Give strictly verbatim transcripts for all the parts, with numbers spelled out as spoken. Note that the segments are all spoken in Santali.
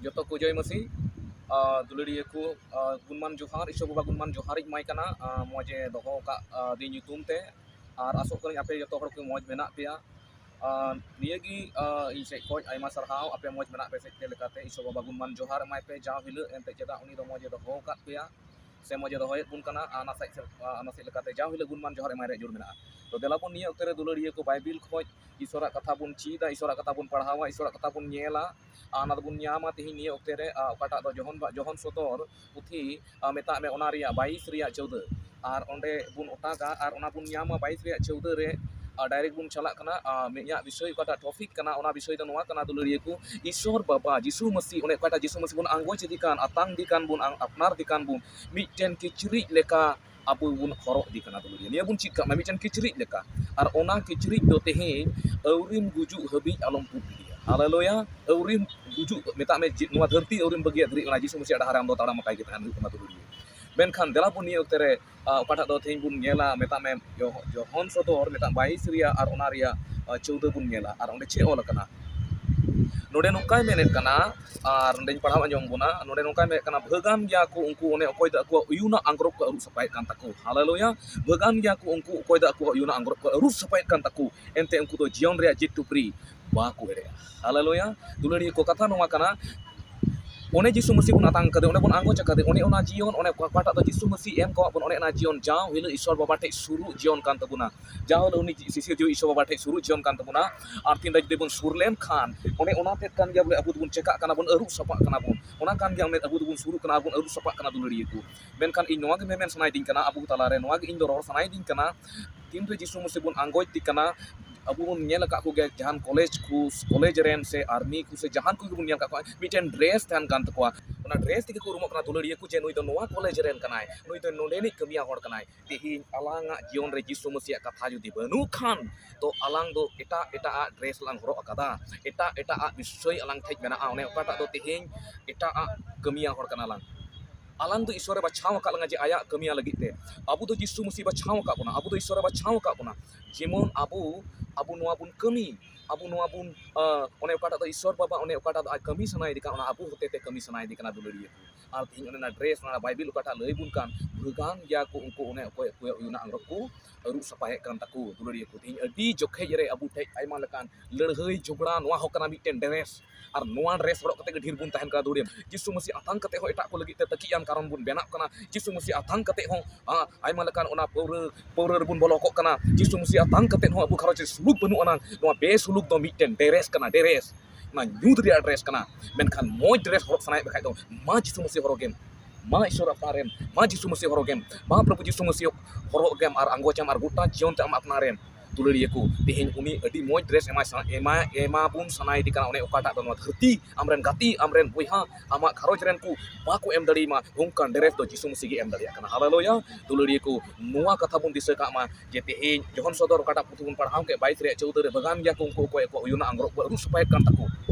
ᱡᱚᱛᱚ ᱠᱚ ᱡᱚᱭ ᱢᱟᱹᱥᱤ᱾ ᱟᱨ ᱫᱩᱞᱟᱹᱲᱤᱭᱟᱹ ᱠᱚ, ᱟᱨ ᱜᱩᱱᱢᱟᱱ ᱡᱚᱦᱟᱨ, ᱤᱥᱚᱨ ᱵᱟᱵᱟ ᱜᱩᱱᱢᱟᱱ ᱡᱚᱦᱟᱨᱤᱧ ᱮᱢᱟᱭ ᱠᱟᱱᱟ, ᱟᱨ ᱢᱚᱡᱽ ᱮ ᱫᱚᱦᱚ ᱟᱠᱟᱫ, ᱟᱨ ᱫᱤᱱ ᱧᱩᱛᱩᱢ ᱛᱮ᱾ ᱟᱨ ᱟᱥᱚᱜ ᱠᱟᱹᱱᱟᱹᱧ ᱟᱯᱮ ᱡᱚᱛᱚ ᱦᱚᱲ ᱠᱚ ᱢᱚᱡᱽ ᱢᱮᱱᱟᱜ ᱯᱮᱭᱟ᱾ ᱟᱨ ᱱᱤᱭᱟᱹᱜᱮ, ᱟᱨ ᱤᱧ ᱥᱮᱫ ᱠᱷᱚᱱ ᱟᱭᱢᱟ ᱥᱟᱨᱦᱟᱣ, ᱟᱯᱮ ᱢᱚᱡᱽ ᱢᱮᱱᱟᱜ ᱯᱮ ᱥᱮᱫ ᱛᱮ ᱞᱮᱠᱟᱛᱮ ᱤᱥᱚᱨ ᱵᱟᱵᱟ ᱜᱩᱱᱢᱟᱱ ᱡᱚᱦᱟᱨ ᱮᱢᱟᱭ ᱯᱮ ᱡᱟᱣ ᱦᱤᱞᱳᱜ, ᱮᱱᱛᱮ ᱪᱮᱫᱟᱜ ᱩᱱᱤ ᱫᱚ ᱢᱚᱡᱽ ᱮ ᱫᱚᱦᱚ ᱟᱠᱟᱫ ᱯᱮᱭᱟ ᱥᱮ ᱢᱚᱡᱽ ᱮ ᱫᱚᱦᱚᱭᱮᱫ ᱵᱚᱱ ᱠᱟᱱᱟ᱾ ᱟᱨ ᱚᱱᱟ ᱥᱮᱫ, ᱟᱨ ᱚᱱᱟ ᱥᱮᱫ ᱞᱮᱠᱟᱛᱮ ᱡᱟᱣ ᱦᱤᱞᱳᱜ ᱜᱩᱱᱢᱟᱱ ᱡᱚᱦᱟᱨ ᱮᱢᱟᱭ ᱨᱮᱭᱟᱜ ᱡᱳᱨ ᱢᱮᱱᱟᱜᱼᱟ᱾ ᱛᱚ ᱫᱮᱞᱟ ᱵᱚᱱ ᱱᱤᱭᱟᱹ ᱚᱠᱛᱮ ᱨᱮ ᱫᱩᱞᱟᱹᱲᱤᱭᱟᱹ ᱠᱚ ᱵᱟᱭᱵᱮᱞ ᱠᱷᱚᱱ ᱤᱥᱚᱨᱟᱜ ᱠᱟᱛᱷᱟ ᱵᱚᱱ ᱪᱮᱫᱟ, ᱤᱥᱚᱨᱟᱜ ᱠᱟᱛᱷᱟ ᱵᱚᱱ ᱯᱟᱲᱦᱟᱣᱟ, ᱤᱥᱚᱨᱟᱜ ᱠᱟᱛᱷᱟ ᱵᱚᱱ ᱧᱮᱞᱟ᱾ ᱟᱨ ᱚᱱᱟ ᱫᱚᱵᱚᱱ ᱧᱟᱢᱟ ᱛᱮᱦᱮᱧ ᱱᱤᱭᱟᱹ ᱚᱠᱛᱮ ᱨᱮ, ᱟᱨ ᱚᱠᱟᱴᱟᱜ ᱫᱚ ᱡᱚᱦᱚᱱ ᱵᱟ-, ᱡᱚᱦᱚᱱ ᱥᱚᱫᱚᱨ ᱯᱩᱛᱷᱤ, ᱟᱨ ᱢᱮᱛᱟᱜ ᱢᱮ ᱚᱱᱟ ᱨᱮᱭᱟᱜ ᱵᱟᱭᱤᱥ ᱨᱮᱭᱟᱜ ᱪᱳᱣᱫᱟᱹ᱾ ᱟᱨ ᱚᱸᱰᱮ ᱵᱚᱱ ᱚᱴᱟᱜᱟ ᱟᱨ ᱚᱱᱟ ᱵᱚᱱ ᱧᱟᱢᱟ ᱵᱟᱭᱤᱥ ᱨᱮᱭᱟᱜ ᱪᱳᱣᱫᱟᱹ ᱨᱮ᱾ ᱟᱨ direct ᱵᱚᱱ ᱪᱟᱞᱟᱜ ᱠᱟᱱᱟ, ᱟᱨ ᱤᱧᱟᱹᱜ ᱵᱤᱥᱚᱭ ᱚᱠᱟᱴᱟᱜ topic ᱠᱟᱱᱟ, ᱚᱱᱟ ᱵᱤᱥᱚᱭ ᱫᱚ ᱱᱚᱣᱟ ᱠᱟᱱᱟ ᱫᱩᱞᱟᱹᱲᱤᱭᱟᱹ ᱠᱚ, ᱤᱥᱚᱨ ᱵᱟᱵᱟ ᱡᱤᱥᱩ ᱢᱟᱹᱥᱤ, ᱚᱱᱮ ᱚᱠᱟᱴᱟᱜ ᱡᱤᱥᱩ ᱢᱟᱹᱥᱤ ᱵᱚᱱ ᱟᱸᱜᱚᱪ ᱤᱫᱤ ᱠᱟᱱ, ᱟᱛᱟᱝ ᱤᱫᱤ ᱠᱟᱱ ᱵᱚᱱ, ᱟᱯᱱᱟᱨ ᱤᱫᱤ ᱠᱟᱱ ᱵᱚᱱ, ᱢᱤᱫᱴᱮᱱ ᱠᱤᱪᱨᱤᱡ ᱞᱮᱠᱟ ᱟᱵᱚ ᱵᱚᱱ ᱦᱚᱨᱚᱜ ᱤᱫᱤ ᱠᱟᱱᱟ ᱫᱩᱞᱟᱹᱲᱤᱭᱟᱹ᱾ ᱱᱤᱭᱟᱹ ᱵᱚᱱ ᱪᱮᱫ ᱠᱟᱜ ᱢᱟ ᱢᱤᱫᱴᱮᱱ ᱠᱤᱪᱨᱤᱡ ᱞᱮᱠᱟ᱾ ᱟᱨ ᱚᱱᱟ ᱠᱤᱪᱨᱤᱡ ᱫᱚ ᱛᱮᱦᱮᱧ ᱟᱹᱣᱨᱤᱢ ᱜᱩᱡᱩᱜ ᱦᱟᱹᱵᱤᱡ ᱟᱞᱚᱢ ᱛᱩᱫ ᱜᱤᱰᱤᱭᱟ᱾ ᱦᱟᱞᱮᱞᱩᱭᱟ᱾ ᱟᱹᱣᱨᱤᱢ ᱜᱩᱡᱩᱜ, ᱢᱮᱛᱟᱜ ᱢᱮ ᱡᱮ ᱱᱚᱣᱟ ᱫᱷᱟᱹᱨᱛᱤ ᱟᱹᱣᱨᱤᱢ ᱵᱟᱹᱜᱤᱭᱟ ᱫᱷᱟᱹᱨᱤᱡ ᱚᱱᱟ ᱡᱤᱥᱩ ᱢᱟᱹᱥᱤᱭᱟᱜ ᱰᱟᱦᱟᱨ ᱨᱮ ᱟᱢ ᱫᱚ ᱛᱟᱲᱟᱢ ᱟᱠᱟᱭ ᱜᱮ ᱛᱟᱦᱮᱱ ᱦᱩᱭᱩᱜ ᱛᱟᱢᱟ ᱫᱩᱞᱟᱹᱲᱤᱭᱟᱹ᱾ ᱢᱮᱱᱠᱷᱟᱱ ᱫᱮᱞᱟ ᱵᱚᱱ ᱱᱤᱭᱟᱹ ᱚᱠᱛᱮ ᱨᱮ, ᱟᱨ ᱚᱠᱟᱴᱟᱜ ᱫᱚ ᱛᱮᱦᱮᱧ ᱵᱚᱱ ᱧᱮᱞᱟ, ᱢᱮᱛᱟᱜ ᱢᱮ ᱡᱚᱦ-, ᱡᱚᱦᱚᱱ ᱥᱚᱫᱚᱨ ᱢᱤᱫᱴᱟᱝ ᱵᱟᱭᱤᱥ ᱨᱮᱭᱟᱜ ᱟᱨ ᱚᱱᱟ ᱨᱮᱭᱟᱜ, ᱟᱨ ᱪᱳᱣᱫᱟᱹ ᱵᱚᱱ ᱧᱮᱞᱟ᱾ ᱟᱨ ᱚᱸᱰᱮ ᱪᱮᱫ ᱚᱞ ᱟᱠᱟᱱᱟ? ᱱᱚᱰᱮ ᱱᱚᱝᱠᱟᱭ ᱢᱮᱱᱮᱫ ᱠᱟᱱᱟ, ᱟᱨ ᱱᱚᱰᱮᱧ ᱯᱟᱲᱦᱟᱣ ᱟᱸᱡᱚᱢ ᱵᱚᱱᱟ᱾ ᱱᱚᱰᱮ ᱱᱚᱝᱠᱟᱭ ᱢᱮᱱᱮᱫ ᱠᱟᱱᱟ, "ᱵᱷᱟᱹᱜᱟᱱ ᱜᱮᱭᱟ ᱠᱚ ᱩᱱᱠᱩ ᱚᱱᱮ ᱚᱠᱚᱭ ᱫᱚ ᱟᱠᱚᱣᱟᱜ ᱩᱭᱩᱱᱟᱜ ᱟᱝᱨᱚᱵ ᱠᱚ ᱟᱹᱨᱩᱵ ᱥᱟᱯᱷᱟᱭᱮᱫ ᱠᱟᱱ ᱛᱟᱠᱚ᱾" ᱦᱟᱞᱮᱞᱩᱭᱟ᱾ ᱵᱷᱟᱹᱜᱟᱱ ᱜᱮᱭᱟ ᱠᱚ ᱩᱱᱠᱩ ᱚᱠᱚᱭ ᱫᱚ ᱟᱠᱚᱣᱟᱜ ᱩᱭᱩᱱᱟᱜ ᱟᱝᱨᱚᱵ ᱠᱚ ᱟᱹᱨᱩᱵ ᱥᱟᱯᱷᱟᱭᱮᱫ ᱠᱟᱱ ᱛᱟᱠᱚ, ᱮᱱᱛᱮ ᱩᱱᱠᱩ ᱫᱚ ᱡᱤᱭᱚᱱ ᱨᱮᱭᱟᱜ ᱡᱤᱛ ᱴᱩᱯᱨᱤ ᱵᱟᱠᱚ ᱮᱲᱮᱜᱼᱟ᱾ ᱦᱟᱞᱮᱞᱩᱭᱟ᱾ ᱫᱩᱞᱟᱹᱲᱤᱭᱟᱹ ᱠᱚ, ᱠᱟᱛᱷᱟ ᱱᱚᱣᱟ ᱠᱟᱱᱟ, ᱚᱱᱮ ᱡᱤᱥᱩ ᱢᱟᱹᱥᱤ ᱵᱚᱱ ᱟᱛᱟᱝ ᱠᱟᱫᱮ, ᱚᱱᱮ ᱵᱚᱱ ᱟᱸᱜᱚᱪ ᱟᱠᱟᱫᱮ, ᱚᱱᱮ ᱚᱱᱟ ᱡᱤᱭᱚᱱ, ᱚᱱᱮ ᱚᱠᱟ-, ᱚᱠᱟᱴᱟᱜ ᱫᱚ ᱡᱤᱥᱩ ᱢᱟᱹᱥᱤ ᱮᱢ ᱠᱟᱣᱟᱫ ᱵᱚᱱ, ᱚᱱᱮ ᱚᱱᱟ ᱡᱤᱭᱚᱱ ᱡᱟᱣ ᱦᱤᱞᱳᱜ ᱤᱥᱚᱨ ᱵᱟᱵᱟ ᱴᱷᱮᱡ ᱥᱩᱨᱩᱜ ᱡᱤᱭᱚᱱ ᱠᱟᱱ ᱛᱟᱵᱚᱱᱟ᱾ ᱡᱟᱣ ᱦᱤᱞᱳᱜ ᱩᱱᱤ ᱥᱤᱥᱤᱨ ᱡᱤᱣᱤ ᱤᱥᱚᱨ ᱵᱟᱵᱟ ᱴᱷᱮᱡ ᱥᱩᱨᱩᱜ ᱡᱤᱭᱚᱱ ᱠᱟᱱ ᱛᱟᱵᱚᱱᱟ᱾ ᱟᱨ ᱛᱤᱱ ᱨᱮ ᱡᱩᱫᱤ ᱵᱚᱱ ᱥᱩᱨ ᱞᱮᱱᱠᱷᱟᱱ, ᱚᱱᱮ ᱚᱱᱟ ᱛᱮᱫ ᱠᱟᱱ ᱜᱮᱭᱟ ᱵᱚᱞᱮ, ᱟᱵᱚ ᱫᱚᱵᱚᱱ ᱪᱮᱠᱟᱜ ᱠᱟᱱᱟ ᱵᱚᱱ, ᱟᱹᱨᱩᱵ ᱥᱟᱯᱷᱟᱜ ᱠᱟᱱᱟ ᱵᱚᱱ᱾ ᱚᱱᱟ ᱠᱟᱱ ᱜᱮᱭᱟ, ᱚᱱᱮ ᱟᱵᱚ ᱫᱚᱵᱚᱱ ᱥᱩᱨᱩᱜ ᱠᱟᱱᱟ, ᱟᱨ ᱵᱚᱱ ᱟᱹᱨᱩᱵ ᱥᱟᱯᱷᱟᱜ ᱠᱟᱱᱟ ᱫᱩᱞᱟᱹᱲᱤᱭᱟᱹ ᱠᱚ᱾ ᱢᱮᱱᱠᱷᱟᱱ ᱤᱧ ᱱᱚᱣᱟ ᱜᱮ ᱢᱮᱢᱮᱱ ᱥᱟᱱᱟᱭᱮᱫᱤᱧ ᱠᱟᱱᱟ, ᱟᱵᱚ ᱛᱟᱞᱟᱨᱮ ᱱᱚᱣᱟ ᱜᱮ ᱤᱧ ᱫᱚ ᱨᱚᱲ ᱥᱟᱱᱟᱭᱮᱫᱤᱧ ᱠᱟᱱᱟ᱾ ᱛᱤᱱ ᱨᱮ ᱡᱤᱥᱩ ᱢᱟᱹᱥᱤ ᱵᱚᱱ ᱟᱸᱜᱚᱪ ᱮᱫᱮ ᱠᱟᱱᱟ, ᱟᱵᱚ ᱵᱚᱱ ᱧᱮᱞ ᱟᱠᱟᱫ ᱠᱚᱜᱮᱭᱟ, ᱡᱟᱦᱟᱱ ᱠᱚᱞᱮᱡᱽ ᱠᱚ, ᱠᱚᱞᱮᱡᱽ ᱨᱮᱱ ᱥᱮ ᱟᱨᱢᱤ ᱠᱚ ᱥᱮ ᱡᱟᱦᱟᱱ ᱠᱚᱜᱮ ᱵᱚᱱ ᱧᱮᱞ ᱟᱠᱟᱫ ᱠᱚᱣᱟ, ᱢᱤᱫᱴᱮᱱ ᱰᱨᱮᱥ ᱛᱟᱦᱮᱱ ᱠᱟᱱ ᱛᱟᱠᱚᱣᱟ᱾ ᱚᱱᱟ ᱰᱨᱮᱥ ᱛᱮᱜᱮ ᱠᱚ ᱩᱨᱩᱢᱚᱜ ᱠᱟᱱᱟ ᱫᱩᱞᱟᱹᱲᱤᱭᱟᱹ ᱠᱚ, ᱡᱮ ᱱᱩᱭ ᱫᱚ ᱱᱚᱣᱟ ᱠᱚᱞᱮᱡᱽ ᱨᱮᱱ ᱠᱟᱱᱟᱭ, ᱱᱩᱭ ᱫᱚ ᱱᱚᱰᱮᱱᱤᱡ ᱠᱟᱹᱢᱤᱭᱟᱹ ᱦᱚᱲ ᱠᱟᱱᱟᱭ᱾ ᱛᱮᱦᱮᱧ ᱟᱞᱟᱝᱟᱜ ᱡᱤᱭᱚᱱ ᱨᱮ ᱡᱤᱥᱩ ᱢᱟᱹᱥᱤᱭᱟᱜ ᱠᱟᱛᱷᱟ ᱡᱩᱫᱤ ᱵᱟᱹᱱᱩᱜ ᱠᱷᱟᱱ, ᱛᱚ ᱟᱞᱟᱝ ᱫᱚ ᱮᱴᱟᱜ ᱮᱴᱟᱜ ᱟᱜ ᱰᱨᱮᱥ ᱞᱟᱝ ᱦᱚᱨᱚᱜ ᱟᱠᱟᱫᱟ, ᱮᱴᱟᱜ ᱮᱴᱟᱜ ᱟᱜ ᱵᱤᱥᱚᱭ ᱟᱞᱟᱝ ᱴᱷᱮᱡ ᱢᱮᱱᱟᱜᱼᱟ, ᱚᱱᱮ ᱚᱠᱟᱴᱟᱜ ᱫᱚ ᱛᱮᱦᱮᱧ ᱮᱴᱟᱜ ᱟᱜ ᱠᱟᱹᱢᱤᱭᱟᱹ ᱦᱚᱲ ᱠᱟᱱᱟ ᱞᱟᱝ᱾ ᱟᱞᱟᱝ ᱫᱚ ᱤᱥᱚᱨᱮ ᱵᱟᱪᱷᱟᱣ ᱟᱠᱟᱫ ᱞᱟᱝᱟ ᱡᱮ ᱟᱭᱟᱜ ᱠᱟᱹᱢᱤᱭᱟᱹ ᱞᱟᱹᱜᱤᱫ ᱛᱮ᱾ ᱟᱵᱚ ᱫᱚ ᱡᱤᱥᱩ ᱢᱟᱹᱥᱤ ᱵᱟᱪᱷᱟᱣ ᱟᱠᱟᱫ ᱵᱚᱱᱟ, ᱟᱵᱚ ᱫᱚ ᱤᱥᱚᱨᱮ ᱵᱟᱪᱷᱟᱣ ᱟᱠᱟᱫ ᱵᱚᱱᱟ᱾ ᱡᱮᱢᱚᱱ ᱟᱵᱚ ᱟᱵᱚ ᱱᱚᱣᱟ ᱵᱚᱱ ᱠᱟᱹᱢᱤ, ᱟᱵᱚ ᱱᱚᱣᱟ ᱵᱚᱱ, ᱟᱸ, ᱚᱱᱮ ᱚᱠᱟᱴᱟᱜ ᱫᱚ ᱤᱥᱥᱚᱨ ᱵᱟᱵᱟ ᱚᱱᱮ ᱚᱠᱟᱴᱟᱜ ᱫᱚ ᱟᱡ ᱠᱟᱹᱢᱤ ᱥᱟᱱᱟᱭᱮᱫᱮ ᱠᱟᱱ, ᱚᱱᱟ ᱟᱵᱚ ᱦᱚᱛᱮᱛᱮ ᱠᱟᱹᱢᱤ ᱥᱟᱱᱟᱭᱮᱫᱮ ᱠᱟᱱᱟ, ᱫᱩᱞᱟᱹᱲᱤᱭᱟᱹ ᱠᱚ᱾ ᱟᱨ ᱛᱮᱦᱮᱧ ᱚᱱᱮ ᱚᱱᱟ dress, ᱚᱱᱟ ᱵᱟᱭᱵᱮᱞ ᱚᱠᱟᱴᱟᱜ ᱞᱟᱹᱭ ᱵᱚᱱ ᱠᱟᱱ, ᱵᱷᱟᱹᱜᱟᱱ ᱜᱮᱭᱟ ᱠᱚ ᱩᱱᱠᱩ ᱚᱱᱮ ᱚᱠᱚᱭ ᱚᱠᱚᱭᱟᱜ ᱩᱭᱩᱱᱟᱜ ᱟᱝᱨᱚᱵ ᱠᱚ ᱟᱹᱨᱩᱵ ᱥᱟᱯᱷᱟᱭᱮᱫ ᱠᱟᱱ ᱛᱟᱠᱚ, ᱫᱩᱞᱟᱹᱲᱤᱭᱟᱹ ᱠᱚ᱾ ᱛᱮᱦᱮᱧ ᱟᱹᱰᱤ ᱡᱚᱠᱷᱮᱡ ᱨᱮ ᱟᱵᱚ ᱴᱷᱮᱡ ᱟᱭᱢᱟ ᱞᱮᱠᱟᱱ ᱞᱟᱹᱲᱦᱟᱹᱭ ᱡᱷᱚᱜᱽᱲᱟ, ᱱᱚᱣᱟ ᱦᱚᱸ ᱠᱟᱱᱟ ᱢᱤᱫᱴᱮᱱ dress᱾ ᱟᱨ ᱱᱚᱣᱟ dress ᱦᱚᱨᱚᱜ ᱠᱟᱛᱮ ᱜᱮ ᱰᱷᱮᱨ ᱵᱚᱱ ᱛᱟᱦᱮᱱ ᱠᱟᱱᱟ, ᱫᱩᱞᱟᱹᱲᱤᱭᱟᱹ᱾ ᱡᱤᱥᱩ ᱢᱟᱹᱥᱤ ᱟᱛᱟᱝ ᱠᱟᱛᱮ ᱦᱚᱸ ᱮᱴᱟᱜ ᱠᱚ ᱞᱟᱹᱜᱤᱫ ᱛᱮ ᱛᱟᱹᱠᱤᱡ ᱟᱱ ᱠᱟᱨᱚᱱ ᱵᱚᱱ ᱵᱮᱱᱟᱜ ᱠᱟᱱᱟ᱾ ᱡᱤᱥᱩ ᱢᱟᱹᱥᱤ ᱟᱛᱟᱝ ᱠᱟᱛᱮ ᱦᱚᱸ, ᱟ, ᱟᱭᱢᱟ ᱞᱮᱠᱟᱱ ᱚᱱᱟ ᱯᱟᱹᱣᱨᱟᱹ, ᱯᱟᱹᱣᱨᱟᱹ ᱨᱮᱵᱚᱱ ᱵᱚᱞᱚ ᱠᱚᱜ ᱠᱟᱱᱟ᱾ ᱡᱤᱥᱩ ᱢᱟᱹᱥᱤ ᱟᱛᱟᱝ ᱠᱟᱛᱮ ᱦᱚᱸ ᱟᱵᱚ ᱜᱷᱟᱨᱚᱸᱡᱽ ᱨᱮ ᱥᱩᱞᱩᱠ ᱵᱟᱹᱱᱩᱜ ᱟᱱᱟᱝ᱾ ᱱᱚᱣᱟ ᱵᱮᱥᱩᱞᱩᱠ ᱫᱚ ᱢᱤᱫᱴᱮᱱ dress ᱠᱟᱱᱟ, dress᱾ ᱚᱱᱟ ᱧᱩᱛ ᱨᱮᱭᱟᱜ dress ᱠᱟᱱᱟ᱾ ᱢᱮᱱᱠᱷᱟᱱ ᱢᱚᱡᱽ dress ᱦᱚᱨᱚᱜ ᱥᱟᱱᱟᱭᱮᱫ ᱢᱮ ᱠᱷᱟᱡ ᱫᱚ, ᱢᱟ ᱡᱤᱥᱩ ᱢᱟᱹᱥᱤ ᱦᱚᱨᱚᱜᱮᱢ, ᱢᱟ ᱤᱥᱚᱨ ᱟᱯᱱᱟᱨᱮᱢ, ᱢᱟ ᱡᱤᱥᱩ ᱢᱟᱹᱥᱤ ᱦᱚᱨᱚᱜᱮᱢ, ᱢᱟ ᱯᱨᱚᱵᱷᱩ ᱡᱤᱥᱩ ᱢᱟᱹᱥᱤ ᱦᱚᱨᱚᱜᱮᱢ ᱟᱨ ᱟᱸᱜᱚᱪᱟᱢ ᱟᱨ ᱜᱚᱴᱟ ᱡᱤᱭᱚᱱ ᱛᱮ ᱟᱢ ᱟᱯᱱᱟᱨᱮᱢ᱾ ᱫᱩᱞᱟᱹᱲᱤᱭᱟᱹ ᱠᱚ, ᱛᱮᱦᱮᱧ ᱩᱱᱤ ᱟᱹᱰᱤ ᱢᱚᱡᱽ dress ᱮᱢᱟᱭ ᱥᱟᱱᱟ-, ᱮᱢᱟ, ᱮᱢᱟ ᱵᱚᱱ ᱥᱟᱱᱟᱭᱮᱫᱮ ᱠᱟᱱᱟ᱾ ᱚᱱᱮ ᱚᱠᱟᱴᱟᱜ ᱫᱚ ᱱᱚᱣᱟ ᱫᱷᱟᱹᱨᱛᱤ, ᱟᱢᱨᱮᱱ ᱜᱟᱛᱮ, ᱟᱢᱨᱮᱱ ᱵᱚᱭᱦᱟ, ᱟᱢᱟᱜ ᱜᱷᱟᱨᱚᱸᱡᱽ ᱨᱮᱱ ᱠᱚ ᱵᱟᱠᱚ ᱮᱢ ᱫᱟᱲᱮᱭᱟᱢᱟ, ᱚᱱᱠᱟᱱ dress ᱫᱚ ᱡᱤᱥᱩ ᱢᱟᱹᱥᱤ ᱜᱮ ᱮᱢ ᱫᱟᱲᱮᱭᱟᱜ ᱠᱟᱱᱟ᱾ ᱦᱟᱞᱮᱞᱩᱭᱟ᱾ ᱫᱩᱞᱟᱹᱲᱤᱭᱟᱹ ᱠᱚ, ᱱᱚᱣᱟ ᱠᱟᱛᱷᱟ ᱵᱚᱱ ᱫᱤᱥᱟᱹ ᱠᱟᱜ ᱢᱟ ᱡᱮ ᱛᱮᱦᱮᱧ ᱡᱚᱦᱚᱱ ᱥᱚᱫᱚᱨ ᱚᱠᱟᱴᱟᱜ ᱯᱩᱛᱷᱤ ᱵᱚᱱ ᱯᱟᱲᱦᱟᱣ ᱠᱮᱫ, ᱵᱟᱭᱤᱥ ᱨᱮᱭᱟᱜ ᱪᱳᱣᱫᱟᱹ ᱨᱮ, ᱵᱟᱜᱟᱱ ᱜᱮᱭᱟ ᱠᱚ ᱩᱱᱠᱩ ᱚᱠᱚᱭ ᱠᱚ ᱩᱭᱩᱱᱟ ᱟᱝᱨᱚᱵ ᱠᱚ ᱟᱹᱨᱩᱵ ᱥᱟᱯᱷᱟᱭᱮᱫ ᱠᱟᱱ ᱛᱟᱠᱚ᱾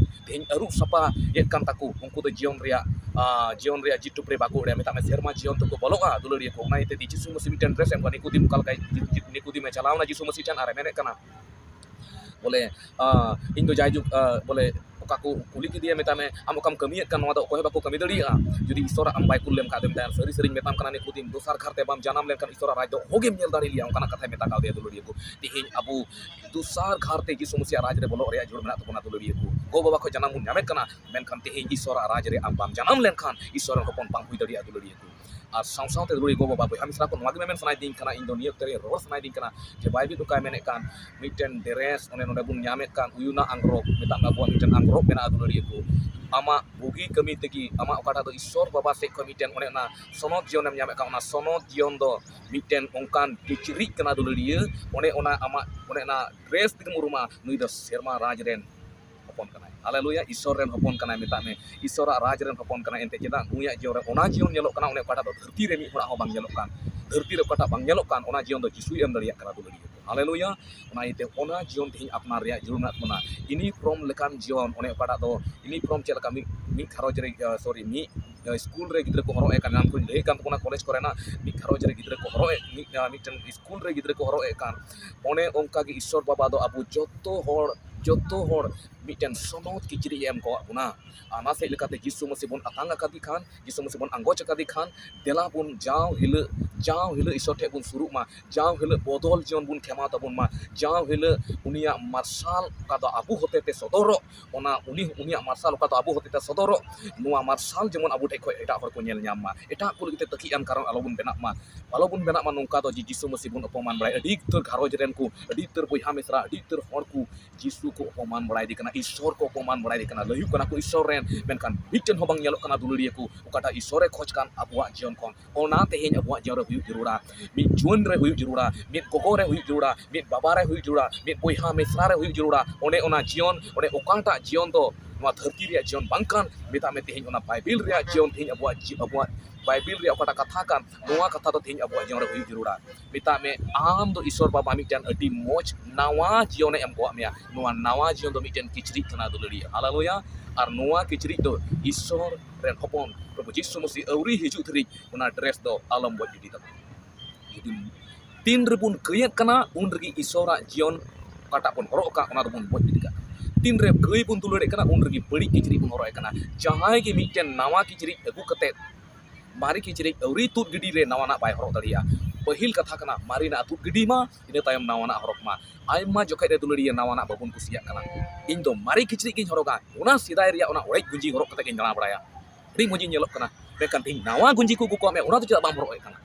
ᱛᱮᱦᱮᱧ ᱟᱹᱨᱩᱵ ᱥᱟᱯᱷᱟᱭᱮᱫ ᱠᱟᱱ ᱛᱟᱠᱚ, ᱩᱱᱠᱩ ᱫᱚ ᱡᱤᱭᱚᱱ ᱨᱮᱭᱟᱜ, ᱟ, ᱡᱤᱭᱚᱱ ᱨᱮᱭᱟᱜ ᱡᱤᱴᱩᱯ ᱨᱮ ᱵᱟᱠᱚ ᱩᱲᱮᱭᱟ, ᱢᱮᱛᱟᱜ ᱢᱮ ᱥᱮᱨᱢᱟ ᱡᱤᱭᱚᱱ ᱛᱮᱠᱚ ᱵᱚᱞᱚᱜᱼᱟ, ᱫᱩᱞᱟᱹᱲᱤᱭᱟᱹ ᱠᱚ᱾ ᱚᱱᱟ ᱤᱭᱟᱹᱛᱮ ᱡᱤᱥᱩ ᱢᱟᱹᱥᱤ ᱢᱤᱫᱴᱮᱱ dress ᱮᱢ ᱠᱟᱱᱟ᱾ ᱱᱤᱠᱩᱫᱤᱢ ᱚᱠᱟ ᱞᱮᱠᱟᱭ, ᱡᱤ-, ᱡᱤ-, ᱱᱤᱠᱩᱫᱤᱢᱮ ᱪᱟᱞᱟᱣᱱᱟ ᱡᱤᱥᱩ ᱢᱟᱹᱥᱤ ᱴᱷᱮᱱ ᱟᱨᱮ ᱢᱮᱱᱮᱫ ᱠᱟᱱᱟ, ᱵᱚᱞᱮ, ᱟ, ᱤᱧ ᱫᱚ ᱡᱟᱭᱡᱩᱜᱽ, ᱟ, ᱵᱚᱞᱮ, ᱚᱠᱟ ᱠᱚ ᱠᱩᱞᱤ ᱠᱮᱫᱮᱭᱟ, ᱢᱮᱛᱟᱜ ᱢᱮ, ᱟᱢ ᱚᱠᱟᱢ ᱠᱟᱹᱢᱤᱭᱮᱫ ᱠᱟᱱ, ᱱᱚᱣᱟ ᱫᱚ ᱚᱠᱚᱭ ᱦᱚᱸ ᱵᱟᱠᱚ ᱠᱟᱹᱢᱤ ᱫᱟᱲᱮᱭᱟᱜᱼᱟ, ᱡᱩᱫᱤ ᱤᱥᱚᱨᱟᱜ ᱟᱢ ᱵᱟᱭ ᱠᱩᱞ ᱞᱮᱢ ᱠᱷᱟᱡ ᱫᱚ᱾ ᱢᱮᱛᱟᱭᱟ, ᱥᱟᱹᱨᱤ ᱥᱟᱹᱨᱤᱧ ᱢᱮᱛᱟᱢ ᱠᱟᱱᱟ, ᱱᱤᱠᱩᱫᱤᱢ, ᱫᱚᱥᱟᱨ ᱜᱷᱟᱨ ᱛᱮ ᱵᱟᱢ ᱡᱟᱱᱟᱢ ᱞᱮᱱᱠᱷᱟᱱ ᱤᱥᱚᱨᱟᱜ ᱨᱟᱡᱽ ᱫᱚ ᱚᱦᱚᱜᱮᱢ ᱧᱮᱞ ᱫᱟᱲᱮ ᱞᱮᱭᱟ᱾ ᱚᱱᱠᱟᱱᱟᱜ ᱠᱟᱛᱷᱟᱭ ᱢᱮᱛᱟ ᱠᱟᱣᱫᱮᱭᱟ, ᱫᱩᱞᱟᱹᱲᱤᱭᱟᱹ ᱠᱚ᱾ ᱛᱮᱦᱮᱧ ᱟᱵᱚ ᱫᱚᱥᱟᱨ ᱜᱷᱟᱨ ᱛᱮ ᱡᱤᱥᱩ ᱢᱟᱹᱥᱤᱭᱟᱜ ᱨᱟᱡᱽ ᱨᱮ ᱵᱚᱞᱚᱜ ᱨᱮᱭᱟᱜ ᱡᱟᱹᱨᱩᱲ ᱢᱮᱱᱟᱜ ᱛᱟᱵᱚᱱᱟ, ᱫᱩᱞᱟᱹᱲᱤᱭᱟᱹ ᱠᱚ᱾ ᱜᱚ ᱵᱟᱵᱟ ᱠᱷᱚᱱ ᱡᱟᱱᱟᱢ ᱵᱚᱱ ᱧᱟᱢᱮᱫ ᱠᱟᱱᱟ, ᱢᱮᱱᱠᱷᱟᱱ ᱛᱮᱦᱮᱧ ᱤᱥᱚᱨᱟᱜ ᱨᱟᱡᱽ ᱨᱮ ᱟᱢ ᱵᱟᱢ ᱡᱟᱱᱟᱢ ᱞᱮᱱᱠᱷᱟᱱ ᱤᱥᱚᱨ ᱨᱮᱱ ᱦᱚᱯᱚᱱ ᱵᱟᱝ ᱦᱩᱭ ᱫᱟᱲᱮᱭᱟᱜᱼᱟ, ᱫᱩᱞᱟᱹᱲᱤᱭᱟᱹ ᱠᱚ᱾ ᱟᱨ ᱥᱟᱶ ᱥᱟᱶᱛᱮ ᱫᱩᱞᱟᱹᱲᱤᱭᱟᱹ ᱜᱚ ᱵᱟᱵᱟ, ᱵᱚᱭᱦᱟ ᱢᱤᱥᱨᱟ ᱠᱚ, ᱱᱚᱣᱟ ᱜᱮ ᱢᱮᱢᱮᱱ ᱥᱟᱱᱟᱭᱮᱫᱤᱧ ᱠᱟᱱᱟ, ᱤᱧ ᱫᱚ ᱱᱤᱭᱟᱹ ᱚᱠᱛᱮ ᱨᱮ ᱨᱚᱲ ᱥᱟᱱᱟᱭᱮᱫᱤᱧ ᱠᱟᱱᱟ ᱡᱮ ᱵᱟᱭᱵᱮᱞ ᱚᱠᱟᱭ ᱢᱮᱱᱮᱫ ᱠᱟᱱ, ᱢᱤᱫᱴᱮᱱ dress, ᱚᱱᱮ ᱱᱚᱰᱮ ᱵᱚᱱ ᱧᱟᱢᱮᱫ ᱠᱟᱱ ᱩᱭᱩᱱᱟᱜ ᱟᱝᱨᱚᱵ, ᱢᱮᱛᱟᱜ ᱢᱮ ᱟᱵᱚᱣᱟᱜ ᱢᱤᱫᱴᱮᱱ ᱟᱝᱨᱚᱵ ᱢᱮᱱᱟᱜᱼᱟ, ᱫᱩᱞᱟᱹᱲᱤᱭᱟᱹ ᱠᱚ᱾ ᱟᱢᱟᱜ ᱵᱩᱜᱤ ᱠᱟᱹᱢᱤ ᱛᱮᱜᱮ, ᱟᱢᱟᱜ ᱚᱠᱟᱴᱟᱜ ᱫᱚ ᱤᱥᱚᱨ ᱵᱟᱵᱟ ᱥᱮᱫ ᱠᱷᱚᱱ ᱢᱤᱫᱴᱮᱱ ᱚᱱᱮ ᱚᱱᱟ ᱥᱚᱱᱚᱛ ᱡᱤᱭᱚᱱᱮᱢ ᱧᱟᱢᱮᱫ ᱠᱟᱱ, ᱚᱱᱟ ᱥᱚᱱᱚᱛ ᱡᱤᱭᱚᱱ ᱫᱚ ᱢᱤᱫᱴᱮᱱ ᱚᱱᱠᱟᱱ ᱠᱤᱪᱨᱤᱡ ᱠᱟᱱᱟ, ᱫᱩᱞᱟᱹᱲᱤᱭᱟᱹ, ᱚᱱᱮ ᱚᱱᱟ ᱟᱢᱟᱜ ᱚᱱᱮ ᱚᱱᱟ dress ᱛᱮᱜᱮᱢ ᱩᱨᱩᱢᱟ, ᱱᱩᱭ ᱫᱚ ᱥᱮᱨᱢᱟ ᱨᱟᱡᱽ ᱨᱮᱱ ᱦᱚᱯᱚᱱ ᱠᱟᱱᱟᱭ᱾ ᱦᱟᱞᱮᱞᱩᱭᱟ, ᱤᱥᱚᱨ ᱨᱮᱱ ᱦᱚᱯᱚᱱ ᱠᱟᱱᱟᱭ, ᱢᱮᱛᱟᱜ ᱢᱮ, ᱤᱥᱚᱨᱟᱜ ᱨᱟᱡᱽ ᱨᱮᱱ ᱦᱚᱯᱚᱱ ᱠᱟᱱᱟᱭ᱾ ᱮᱱᱛᱮ ᱪᱮᱫᱟᱜ ᱱᱩᱭᱟᱜ ᱡᱤᱭᱚᱱ ᱨᱮ ᱚᱱᱟ ᱡᱤᱭᱚᱱ ᱧᱮᱞᱚᱜ ᱠᱟᱱᱟ, ᱚᱱᱮ ᱚᱠᱟᱴᱟᱜ ᱫᱚ ᱫᱷᱟᱹᱨᱛᱤ ᱨᱮ ᱢᱤᱫ ᱦᱚᱲᱟᱜ ᱦᱚᱸ ᱵᱟᱝ ᱧᱮᱞᱚᱜ ᱠᱟᱱ, ᱫᱷᱟᱹᱨᱛᱤ ᱨᱮ ᱚᱠᱟᱴᱟᱜ ᱵᱟᱝ ᱧᱮᱞᱚᱜ ᱠᱟᱱ, ᱚᱱᱟ ᱡᱤᱭᱚᱱ ᱫᱚ ᱡᱤᱥᱩᱭ ᱮᱢ ᱫᱟᱲᱮᱭᱟᱜ ᱠᱟᱱᱟ, ᱫᱩᱞᱟᱹᱲᱤᱭᱟᱹ ᱠᱚ᱾ ᱦᱟᱞᱮᱞᱩᱭᱟ᱾ ᱚᱱᱟ ᱤᱭᱟᱹᱛᱮ ᱚᱱᱟ ᱡᱤᱭᱚᱱ ᱛᱮᱦᱮᱧ ᱟᱯᱱᱟᱨ ᱨᱮᱭᱟᱜ ᱡᱟᱹᱨᱩᱲ ᱢᱮᱱᱟᱜ ᱛᱟᱵᱚᱱᱟ᱾ uniform ᱞᱮᱠᱟᱱ ᱡᱤᱭᱚᱱ, ᱚᱱᱮ ᱚᱠᱟᱴᱟᱜ ᱫᱚ uniform ᱪᱮᱫ ᱞᱮᱠᱟ ᱢᱤᱫ ᱢᱤᱫ ᱜᱷᱟᱨᱚᱸᱡᱽ ᱨᱮ, ᱥᱚᱨᱤ, ᱢᱤᱫ ᱥᱠᱩᱞ ᱨᱮ ᱜᱤᱫᱽᱨᱟᱹ ᱠᱚ ᱦᱚᱨᱚᱜ ᱮᱫ ᱠᱟᱱ, ᱮᱱᱟᱝ ᱠᱷᱚᱱ ᱞᱟᱹᱭᱮᱫ ᱠᱟᱱ ᱛᱟᱵᱚᱱᱟ, ᱠᱚᱞᱮᱡᱽ ᱠᱚᱨᱮᱱᱟᱜ ᱢᱤᱫ ᱜᱷᱟᱨᱚᱸᱡᱽ ᱨᱮ ᱜᱤᱫᱽᱨᱟᱹ ᱠᱚ ᱦᱚᱨᱚᱜ ᱮᱫ, ᱢᱤᱫ, ᱢᱤᱫᱴᱮᱱ ᱥᱠᱩᱞ ᱨᱮ ᱜᱤᱫᱽᱨᱟᱹ ᱠᱚ ᱦᱚᱨᱚᱜ ᱮᱫ ᱠᱟᱱ, ᱚᱱᱮ ᱚᱱᱠᱟ ᱜᱮ ᱤᱥᱥᱚᱨ ᱵᱟᱵᱟ ᱫᱚ ᱟᱵᱚ ᱡᱚᱛᱚ ᱦᱚᱲ, ᱡᱚᱛᱚ ᱦᱚᱲ ᱢᱤᱫᱴᱮᱱ ᱥᱚᱱᱚᱛ ᱠᱤᱪᱨᱤᱡ ᱮ ᱮᱢ ᱠᱟᱣᱟᱫ ᱵᱚᱱᱟ᱾ ᱟᱨ ᱚᱱᱟ ᱥᱮᱫ ᱞᱮᱠᱟᱛᱮ ᱡᱤᱥᱩ ᱢᱟᱹᱥᱤ ᱵᱚᱱ ᱟᱛᱟᱝ ᱟᱠᱟᱫᱮ ᱠᱷᱟᱱ, ᱡᱤᱥᱩ ᱢᱟᱹᱥᱤ ᱵᱚᱱ ᱟᱸᱜᱚᱪ ᱟᱠᱟᱫᱮ ᱠᱷᱟᱱ, ᱫᱮᱞᱟ ᱵᱚᱱ ᱡᱟᱣ ᱦᱤᱞᱳᱜ, ᱡᱟᱣ ᱦᱤᱞᱳᱜ ᱤᱥᱥᱚᱨ ᱴᱷᱮᱱ ᱵᱚᱱ ᱥᱩᱨᱩᱜ ᱢᱟ, ᱡᱟᱣ ᱦᱤᱞᱳᱜ ᱵᱚᱫᱚᱞ ᱡᱤᱭᱚᱱ ᱵᱚᱱ ᱠᱷᱮᱢᱟᱣ ᱛᱟᱵᱚᱱ ᱢᱟ, ᱡᱟᱣ ᱦᱤᱞᱳᱜ ᱩᱱᱤᱭᱟᱜ ᱢᱟᱨᱥᱟᱞ ᱚᱠᱟ ᱫᱚ ᱟᱵᱚ ᱦᱚᱛᱮᱛᱮ ᱥᱚᱫᱚᱨᱚᱜ, ᱚᱱᱟ ᱩᱱᱤ, ᱩᱱᱤᱭᱟᱜ ᱢᱟᱨᱥᱟᱞ ᱚᱠᱟ ᱫᱚ ᱟᱵᱚ ᱦᱚᱛᱮᱛᱮ ᱥᱚᱫᱚᱨᱚᱜ, ᱱᱚᱣᱟ ᱢᱟᱨᱥᱟᱞ ᱡᱮᱢᱚᱱ ᱟᱵᱚ ᱴᱷᱮᱱ ᱠᱷᱚᱱ ᱮᱴᱟᱜ ᱦᱚᱲ ᱠᱚ ᱧᱮᱞ ᱧᱟᱢ ᱢᱟ, ᱮᱴᱟᱜ ᱠᱚ ᱞᱟᱹᱜᱤᱫ ᱛᱮ ᱛᱟᱹᱠᱤᱡ ᱟᱱ ᱠᱟᱨᱚᱱ ᱟᱞᱚᱵᱚᱱ ᱵᱮᱱᱟᱜ ᱢᱟ, ᱟᱞᱚᱵᱚᱱ ᱵᱮᱱᱟᱜ ᱢᱟ ᱱᱚᱝᱠᱟ ᱫᱚ ᱡᱮ ᱡᱤᱥᱩ ᱢᱟᱹᱥᱤ ᱵᱚᱱ ᱚᱯᱚᱢᱟᱱ ᱵᱟᱲᱟᱭᱟ᱾ ᱟᱹᱰᱤ ᱩᱛᱟᱹᱨ ᱜᱷᱟᱨᱚᱸᱡᱽ ᱨᱮᱱ ᱠᱚ, ᱟᱹᱰᱤ ᱩᱛᱟᱹᱨ ᱵᱚᱭᱦᱟ ᱢᱤᱥᱨᱟ, ᱟᱹᱰᱤ ᱩᱛᱟᱹᱨ ᱦᱚᱲ ᱠᱚ ᱡᱤᱥᱩ ᱠᱚ ᱚᱯᱚᱢᱟᱱ ᱵᱟᱲᱟᱭᱮᱫᱮ ᱠᱟᱱᱟ, ᱤᱥᱥᱚᱨ ᱠᱚ ᱚᱯᱚᱢᱟᱱ ᱵᱟᱲᱟᱭᱮᱫᱮ ᱠᱟᱱᱟ, ᱞᱟᱹᱭᱩᱜ ᱠᱟᱱᱟ ᱠᱚ ᱤᱥᱥᱚᱨ ᱨᱮᱱ, ᱢᱮᱱᱠᱷᱟᱱ ᱢᱤᱫᱴᱮᱱ ᱦᱚᱸ ᱵᱟᱝ ᱧᱮᱞᱚᱜ ᱠᱟᱱᱟ ᱫᱩᱞᱟᱹᱲᱤᱭᱟᱹ ᱠᱚ, ᱚᱠᱟᱴᱟᱜ ᱤᱥᱥᱚᱨᱮ ᱠᱷᱚᱡᱽ ᱠᱟᱱ ᱟᱵᱚᱣᱟᱜ ᱡᱤᱭᱚᱱ ᱠᱷᱚᱱ᱾ ᱚᱱᱟ ᱛᱮᱦᱮᱧ ᱟᱵᱚᱣᱟᱜ ᱡᱤᱭᱚᱱ ᱨᱮ ᱦᱩᱭᱩᱜ ᱡᱟᱹᱨᱩᱲᱟ, ᱢᱤᱫ ᱡᱩᱣᱟᱹᱱ ᱨᱮ ᱦᱩᱭᱩᱜ ᱡᱟᱹᱨᱩᱲᱟ, ᱢᱤᱫ ᱜᱚᱜᱚ ᱨᱮ ᱦᱩᱭᱩᱜ ᱡᱟᱹᱨᱩᱲᱟ, ᱢᱤᱫ ᱵᱟᱵᱟ ᱨᱮ ᱦᱩᱭᱩᱜ ᱡᱟᱹᱨᱩᱲᱟ, ᱢᱤᱫ ᱵᱚᱭᱦᱟ ᱢᱤᱥᱨᱟ ᱨᱮ ᱦᱩᱭᱩᱜ ᱡᱟᱹᱨᱩᱲᱟ᱾ ᱚᱱᱮ ᱚᱱᱟ ᱡᱤᱭᱚᱱ, ᱚᱱᱮ ᱚᱠᱟᱴᱟᱜ ᱡᱤᱭᱚᱱ ᱫᱚ ᱱᱚᱣᱟ ᱫᱷᱟᱹᱨᱛᱤ ᱨᱮᱭᱟᱜ ᱡᱤᱭᱚᱱ ᱵᱟᱝ ᱠᱟᱱ, ᱢᱮᱛᱟᱜ ᱢᱮ ᱛᱮᱦᱮᱧ ᱚᱱᱟ ᱵᱟᱭᱵᱮᱞ ᱨᱮᱭᱟᱜ ᱡᱤᱭᱚᱱ, ᱛᱮᱦᱮᱧ ᱟᱵᱚᱣᱟᱜ ᱡᱤ-, ᱟᱵᱚᱣᱟᱜ ᱵᱟᱭᱵᱮᱞ ᱨᱮᱭᱟᱜ ᱚᱠᱟᱴᱟᱜ ᱠᱟᱛᱷᱟ ᱠᱟᱱ, ᱱᱚᱣᱟ ᱠᱟᱛᱷᱟ ᱫᱚ ᱛᱮᱦᱮᱧ ᱟᱵᱚᱣᱟᱜ ᱡᱤᱭᱚᱱ ᱨᱮ ᱦᱩᱭᱩᱜ ᱡᱟᱹᱨᱩᱲᱟ᱾ ᱢᱮᱛᱟᱜ ᱢᱮ, ᱟᱢ ᱫᱚ ᱤᱥᱥᱚᱨ ᱵᱟᱵᱟ ᱢᱤᱫᱴᱮᱱ ᱟᱹᱰᱤ ᱢᱚᱡᱽ ᱱᱟᱣᱟ ᱡᱤᱭᱚᱱᱮ ᱮᱢ ᱠᱟᱣᱟᱫ ᱢᱮᱭᱟ᱾ ᱱᱚᱣᱟ ᱱᱟᱣᱟ ᱡᱤᱭᱚᱱ ᱫᱚ ᱢᱤᱫᱴᱮᱱ ᱠᱤᱪᱨᱤᱡ ᱠᱟᱱᱟ, ᱫᱩᱞᱟᱹᱲᱤᱭᱟᱹ᱾ ᱦᱟᱞᱮᱞᱩᱭᱟ᱾ ᱟᱨ ᱱᱚᱣᱟ ᱠᱤᱪᱨᱤᱡ ᱫᱚ ᱤᱥᱥᱚᱨ ᱨᱮᱱ ᱦᱚᱯᱚᱱ ᱯᱨᱚᱵᱷᱩ ᱡᱤᱥᱩ ᱢᱟᱹᱥᱤ ᱟᱹᱣᱨᱤ ᱦᱤᱡᱩᱜ ᱫᱷᱟᱹᱨᱤᱡ ᱚᱱᱟ ᱰᱨᱮᱥ ᱫᱚ ᱟᱞᱚᱢ ᱵᱚᱡ ᱜᱤᱰᱤ ᱛᱟᱢᱟ᱾ ᱡᱩᱫᱤ ᱛᱤᱱ ᱨᱮᱵᱚᱱ ᱠᱟᱹᱭᱮᱫ ᱠᱟᱱᱟ, ᱩᱱ ᱨᱮᱜᱮ ᱤᱥᱥᱚᱨᱟᱜ ᱡᱤᱭᱚᱱ ᱚᱠᱟᱴᱟᱜ ᱵᱚᱱ ᱦᱚᱨᱚᱜ ᱟᱠᱟᱫ, ᱚᱱᱟ ᱫᱚᱵᱚᱱ ᱵᱚᱡ ᱜᱤᱰᱤ ᱠᱟᱜ ᱠᱟᱱᱟ᱾ ᱛᱤᱱ ᱨᱮ ᱠᱟᱹᱭ ᱵᱚᱱ ᱫᱩᱞᱟᱹᱲᱮᱫ ᱠᱟᱱᱟ, ᱩᱱ ᱨᱮᱜᱮ ᱵᱟᱹᱲᱤᱡ ᱠᱤᱪᱨᱤᱡ ᱵᱚᱱ ᱦᱚᱨᱚᱜ ᱮᱫ ᱠᱟᱱᱟ᱾ ᱡᱟᱦᱟᱸᱭ ᱜᱮ ᱢᱤᱫᱴᱮᱱ ᱱᱟᱣᱟ ᱠᱤᱪᱨᱤᱡ ᱟᱹᱜᱩ ᱠᱟᱛᱮᱫ ᱢᱟᱨᱮ ᱠᱤᱪᱨᱤᱡ ᱟᱹᱣᱨᱤ ᱛᱩᱫ ᱜᱤᱰᱤ ᱨᱮ ᱱᱟᱣᱟᱱᱟᱜ ᱵᱟᱭ ᱦᱚᱨᱚᱜ ᱫᱟᱲᱮᱭᱟᱜᱼᱟ᱾ ᱯᱟᱹᱦᱤᱞ ᱠᱟᱛᱷᱟ ᱠᱟᱱᱟ, ᱢᱟᱨᱮᱱᱟᱜ ᱛᱩᱫ ᱜᱤᱰᱤ ᱢᱟ, ᱤᱱᱟᱹ ᱛᱟᱭᱚᱢ ᱱᱟᱣᱟᱱᱟᱜ ᱦᱚᱨᱚᱜ ᱢᱟ᱾ ᱟᱭᱢᱟ ᱡᱚᱠᱷᱮᱡ ᱨᱮ ᱫᱩᱞᱟᱹᱲᱤᱭᱟᱹ ᱱᱟᱣᱟᱱᱟᱜ ᱵᱟᱵᱚᱱ ᱠᱩᱥᱤᱭᱟᱜ ᱠᱟᱱᱟ᱾ ᱤᱧ ᱫᱚ ᱢᱟᱨᱮ ᱠᱤᱪᱨᱤᱡ ᱜᱤᱧ ᱦᱚᱨᱚᱜᱟ, ᱚᱱᱟ ᱥᱮᱫᱟᱭ ᱨᱮᱭᱟᱜ ᱚᱱᱟ ᱚᱲᱮᱡ ᱜᱩᱸᱡᱤ ᱦᱚᱨᱚᱜ ᱠᱟᱛᱮ ᱜᱤᱧ ᱫᱟᱬᱟ ᱵᱟᱲᱟᱭᱟ, ᱟᱹᱰᱤ ᱢᱚᱡᱽ ᱤᱧ ᱧᱮᱞᱚᱜ ᱠᱟᱱᱟ᱾ ᱢᱮᱱᱠᱷᱟᱱ ᱛᱮᱦᱮᱧ ᱱᱟᱣᱟ ᱜᱩᱸᱡᱤ ᱠᱚ ᱟᱹᱜᱩ ᱠᱟᱜ ᱢᱮ, ᱚᱱᱟ ᱫᱚ ᱪᱮᱫᱟᱜ ᱵᱟᱢ ᱦᱚᱨᱚᱜ ᱮᱫ ᱠᱟᱱᱟ?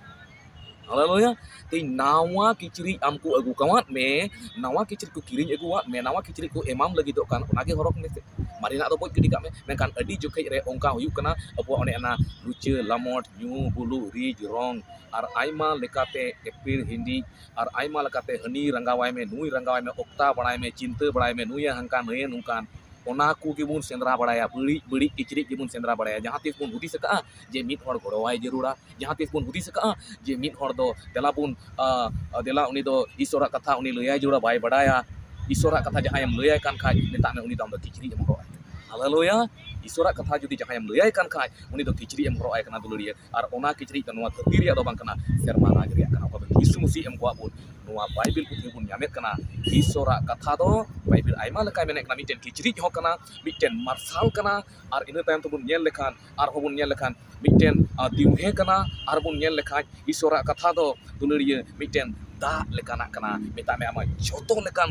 ᱦᱟᱞᱮᱞᱩᱭᱟ᱾ ᱛᱮᱦᱮᱧ ᱱᱟᱣᱟ ᱠᱤᱪᱨᱤᱡ ᱟᱢ ᱠᱚ ᱟᱹᱜᱩ ᱠᱟᱣᱟᱫ ᱢᱮ, ᱱᱟᱣᱟ ᱠᱤᱪᱨᱤᱡ ᱠᱚ ᱠᱤᱨᱤᱧ ᱟᱹᱜᱩᱣᱟᱫ ᱢᱮ, ᱱᱟᱣᱟ ᱠᱤᱪᱨᱤᱡ ᱠᱚ ᱮᱢᱟᱢ ᱞᱟᱹᱜᱤᱫᱚᱜ ᱠᱟᱱ, ᱚᱱᱟᱜᱮ ᱦᱚᱨᱚᱜ ᱢᱮᱥᱮ᱾ ᱢᱟᱨᱮᱱᱟᱜ ᱫᱚ ᱵᱚᱡ ᱜᱤᱰᱤ ᱠᱟᱜ ᱢᱮ᱾ ᱢᱮᱱᱠᱷᱟᱱ ᱟᱹᱰᱤ ᱡᱚᱠᱷᱮᱡ ᱨᱮ ᱚᱱᱠᱟ ᱦᱩᱭᱩᱜ ᱠᱟᱱᱟ, ᱟᱵᱚᱣᱟᱜ ᱚᱱᱮ ᱚᱱᱟ ᱞᱩᱪᱟᱹ ᱞᱟᱢᱚᱴ, ᱧᱩ ᱵᱩᱞᱩᱜ, ᱨᱤᱡ ᱨᱚᱝ, ᱟᱨ ᱟᱭᱢᱟ ᱞᱮᱠᱟᱛᱮ ᱮᱯᱮᱨ ᱦᱤᱸᱰᱤᱡ, ᱟᱨ ᱟᱭᱢᱟ ᱞᱮᱠᱟᱛᱮ ᱦᱟᱹᱱᱤ ᱨᱟᱸᱜᱟᱣᱟᱭ ᱢᱮ, ᱱᱩᱭ ᱨᱟᱸᱜᱟᱣᱟᱭ ᱢᱮ, ᱚᱠᱛᱟ ᱵᱟᱲᱟᱭ ᱢᱮ, ᱪᱤᱱᱛᱟᱹ ᱵᱟᱲᱟᱭ ᱢᱮ, ᱱᱩᱭᱮ ᱦᱟᱱᱠᱟ, ᱱᱩᱭᱮ ᱱᱚᱝᱠᱟᱱ, ᱚᱱᱟ ᱠᱚ ᱜᱮᱵᱚᱱ ᱥᱮᱸᱫᱽᱨᱟ ᱵᱟᱲᱟᱭᱟ, ᱵᱟᱹᱲᱤᱡ ᱵᱟᱹᱲᱤᱡ ᱠᱤᱪᱨᱤᱡ ᱜᱮᱵᱚᱱ ᱥᱮᱸᱫᱽᱨᱟ ᱵᱟᱲᱟᱭᱟ᱾ ᱡᱟᱦᱟᱸ ᱛᱤᱥ ᱵᱚᱱ ᱦᱩᱫᱤᱥ ᱟᱠᱟᱫᱼᱟ ᱡᱮ ᱢᱤᱫ ᱦᱚᱲ ᱜᱚᱲᱚᱣᱟᱭ ᱡᱟᱹᱨᱩᱲᱟ, ᱡᱟᱦᱟᱸ ᱛᱤᱥ ᱵᱚᱱ ᱦᱩᱫᱤᱥ ᱟᱠᱟᱫᱼᱟ ᱡᱮ ᱢᱤᱫ ᱦᱚᱲ ᱫᱚ ᱫᱮᱞᱟ ᱵᱚᱱ, ᱟ, ᱫᱮᱞᱟ ᱩᱱᱤ ᱫᱚ ᱤᱥᱚᱨᱟᱜ ᱠᱟᱛᱷᱟ ᱩᱱᱤ ᱞᱟᱹᱭᱟᱭ ᱡᱟᱹᱨᱩᱲᱟ, ᱵᱟᱭ ᱵᱟᱰᱟᱭᱟ᱾ ᱤᱥᱚᱨᱟᱜ ᱠᱟᱛᱷᱟ ᱡᱟᱦᱟᱸᱭᱮᱢ ᱞᱟᱹᱭᱟᱭ ᱠᱟᱱ ᱠᱷᱟᱡ, ᱢᱮᱛᱟᱜ ᱢᱮ ᱩᱱᱤ ᱫᱚ ᱟᱢ ᱫᱚ ᱠᱤᱪᱨᱤᱡ ᱮᱢ ᱦᱚᱨᱚᱜ ᱟᱭᱟ᱾ ᱦᱟᱞᱮᱞᱩᱭᱟ᱾ ᱤᱥᱚᱨᱟᱜ ᱠᱟᱛᱷᱟ ᱡᱩᱫᱤ ᱡᱟᱦᱟᱸᱭᱮᱢ ᱞᱟᱹᱭᱟᱭ ᱠᱟᱱ ᱠᱷᱟᱡ, ᱩᱱᱤ ᱫᱚ ᱠᱤᱪᱨᱤᱡ ᱮᱢ ᱦᱚᱨᱚᱜ ᱟᱭ ᱠᱟᱱᱟ ᱫᱩᱞᱟᱹᱲᱤᱭᱟᱹ᱾ ᱟᱨ ᱚᱱᱟ ᱠᱤᱪᱨᱤᱡ ᱫᱚ ᱱᱚᱣᱟ ᱫᱷᱟᱹᱨᱛᱤ ᱨᱮᱭᱟᱜ ᱫᱚ ᱵᱟᱝ ᱠᱟᱱᱟ, ᱥᱮᱨᱢᱟ ᱨᱟᱡᱽ ᱨᱮᱭᱟᱜ ᱠᱟᱱᱟ᱾ ᱚᱠᱟ ᱫᱚ ᱡᱤᱥᱩ ᱢᱟᱹᱥᱤ ᱮᱢ ᱠᱚᱣᱟ ᱵᱚᱱ᱾ ᱱᱚᱣᱟ ᱵᱟᱭᱵᱮᱞ ᱯᱩᱛᱷᱤ ᱨᱮᱵᱚᱱ ᱧᱟᱢᱮᱫ ᱠᱟᱱᱟ, ᱤᱥᱚᱨᱟᱜ ᱠᱟᱛᱷᱟ ᱫᱚ ᱵᱟᱭᱵᱮᱞ ᱟᱭᱢᱟ ᱞᱮᱠᱟᱭ ᱢᱮᱱᱮᱫ ᱠᱟᱱᱟ, ᱢᱤᱫᱴᱮᱱ ᱠᱤᱪᱨᱤᱡ ᱦᱚᱸ ᱠᱟᱱᱟ, ᱢᱤᱫᱴᱮᱱ ᱢᱟᱨᱥᱟᱞ ᱠᱟᱱᱟ᱾ ᱟᱨ ᱤᱱᱟᱹ ᱛᱟᱭᱚᱢ ᱛᱮᱵᱚᱱ ᱧᱮᱞ ᱞᱮᱠᱷᱟᱱ, ᱟᱨᱦᱚᱸ ᱵᱚᱱ ᱧᱮᱞ ᱞᱮᱠᱷᱟᱱ, ᱢᱤᱫᱴᱮᱱ, ᱟ, ᱫᱤᱣᱦᱮᱸ ᱠᱟᱱᱟ᱾ ᱟᱨ ᱵᱚᱱ ᱧᱮᱞ ᱞᱮᱠᱷᱟᱱ, ᱤᱥᱚᱨᱟᱜ ᱠᱟᱛᱷᱟ ᱫᱚ ᱫᱩᱞᱟᱹᱲᱤᱭᱟᱹ ᱢᱤᱫᱴᱮᱱ ᱫᱟᱜ ᱞᱮᱠᱟᱱᱟᱜ ᱠᱟᱱᱟ᱾ ᱢᱮᱛᱟᱜ ᱢᱮ, ᱟᱢᱟᱜ ᱡᱚᱛᱚ ᱞᱮᱠᱟᱱ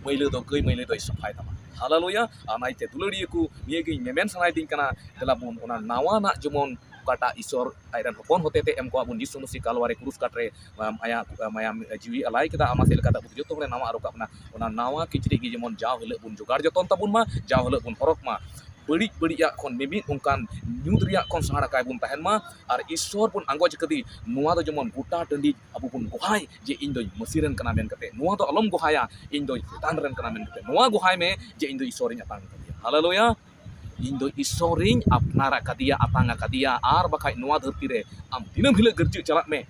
ᱢᱟᱹᱭᱞᱟᱹ ᱫᱚ, ᱠᱟᱹᱭ ᱢᱟᱹᱭᱞᱟᱹ ᱫᱚᱭ ᱥᱟᱯᱷᱟᱭ ᱛᱟᱢᱟ᱾ ᱦᱟᱞᱮᱞᱩᱭᱟ᱾ ᱟᱨ ᱚᱱᱟ ᱤᱭᱟᱹᱛᱮ ᱫᱩᱞᱟᱹᱲᱤᱭᱟᱹ ᱠᱚ, ᱱᱤᱭᱟᱹ ᱜᱮᱧ ᱢᱮᱢᱮᱱ ᱥᱟᱱᱟᱭᱮᱫᱤᱧ ᱠᱟᱱᱟ, ᱫᱮᱞᱟ ᱵᱚᱱ ᱚᱱᱟ ᱱᱟᱣᱟᱱᱟᱜ, ᱡᱮᱢᱚᱱ ᱚᱠᱟᱴᱟᱜ ᱤᱥᱚᱨ ᱟᱡᱨᱮᱱ ᱦᱚᱯᱚᱱ ᱦᱚᱛᱮᱛᱮ ᱮᱢ ᱠᱚᱣᱟ ᱵᱚᱱ, ᱡᱤᱥᱩ ᱢᱟᱹᱥᱤ ᱠᱟᱞᱣᱟᱨᱤ ᱠᱨᱩᱥ ᱠᱟᱴ ᱨᱮ, ᱟᱢ, ᱟᱭᱟᱜ, ᱢᱟᱭᱟᱢ ᱡᱤᱣᱤ ᱟᱞᱟᱭ ᱠᱮᱫᱟ, ᱟᱢ ᱥᱮᱫ ᱞᱮᱠᱟᱛᱮ ᱟᱵᱚ ᱡᱚᱛᱚ ᱦᱚᱲ ᱱᱟᱣᱟ ᱟᱨᱚ ᱠᱟᱜ ᱵᱚᱱᱟ᱾ ᱚᱱᱟ ᱱᱟᱣᱟ ᱠᱤᱪᱨᱤᱡ ᱜᱮ ᱡᱮᱢᱚᱱ ᱡᱟᱣ ᱦᱤᱞᱳᱜ ᱵᱚᱱ ᱡᱚᱜᱟᱲ ᱡᱚᱛᱚᱱ ᱛᱟᱵᱚᱱ ᱢᱟ, ᱡᱟᱣ ᱦᱤᱞᱳᱜ ᱵᱚᱱ ᱦᱚᱨᱚᱜᱽ ᱢᱟ᱾ ᱵᱟᱹᱲᱤᱡ ᱵᱟᱹᱲᱤᱡᱟᱜ ᱠᱷᱚᱱ ᱢᱤᱢᱤᱫ ᱚᱱᱠᱟᱱ ᱧᱩᱛ ᱨᱮᱭᱟᱜ ᱠᱷᱚᱱ ᱥᱟᱦᱟ ᱨᱟᱠᱟᱭ ᱵᱚᱱ ᱛᱟᱦᱮᱱ ᱢᱟ᱾ ᱟᱨ ᱤᱥᱚᱨ ᱵᱚᱱ ᱟᱸᱜᱚᱪ ᱠᱟᱫᱮ, ᱱᱚᱣᱟ ᱫᱚ ᱡᱮᱢᱚᱱ ᱜᱚᱴᱟ ᱴᱟᱺᱰᱤ ᱟᱵᱚ ᱵᱚᱱ ᱜᱚᱦᱟᱭ ᱡᱮ, "ᱤᱧ ᱫᱚᱧ ᱢᱟᱹᱥᱤ ᱨᱮᱱ ᱠᱟᱱᱟ" ᱢᱮᱱ ᱠᱟᱛᱮ᱾ ᱱᱚᱣᱟ ᱫᱚ ᱟᱞᱚᱢ ᱜᱚᱦᱟᱭᱟ, "ᱤᱧ ᱫᱚᱧ ᱥᱮᱛᱟᱱ ᱨᱮᱱ ᱠᱟᱱᱟ" ᱢᱮᱱ ᱠᱟᱛᱮ᱾ ᱱᱚᱣᱟ ᱜᱚᱦᱟᱭ ᱢᱮ ᱡᱮ, "ᱤᱧ ᱫᱚ ᱤᱥᱚᱨᱤᱧ ᱟᱛᱟᱝ ᱠᱟᱫᱮᱭᱟ᱾ ᱦᱟᱞᱮᱞᱩᱭᱟ, ᱤᱧ ᱫᱚ ᱤᱥᱚᱨᱤᱧ ᱟᱯᱱᱟᱨ ᱟᱠᱟᱫᱮᱭᱟ, ᱟᱛᱟᱝ ᱟᱠᱟᱫᱮᱭᱟ᱾" ᱟᱨ ᱵᱟᱠᱷᱟᱡ ᱱᱚᱣᱟ ᱫᱷᱟᱹᱨᱛᱤ ᱨᱮ ᱟᱢ ᱫᱤᱱᱟᱹᱢ ᱦᱤᱞᱳᱜ ᱜᱤᱨᱡᱟᱹ ᱪᱟᱞᱟᱜ ᱢᱮ,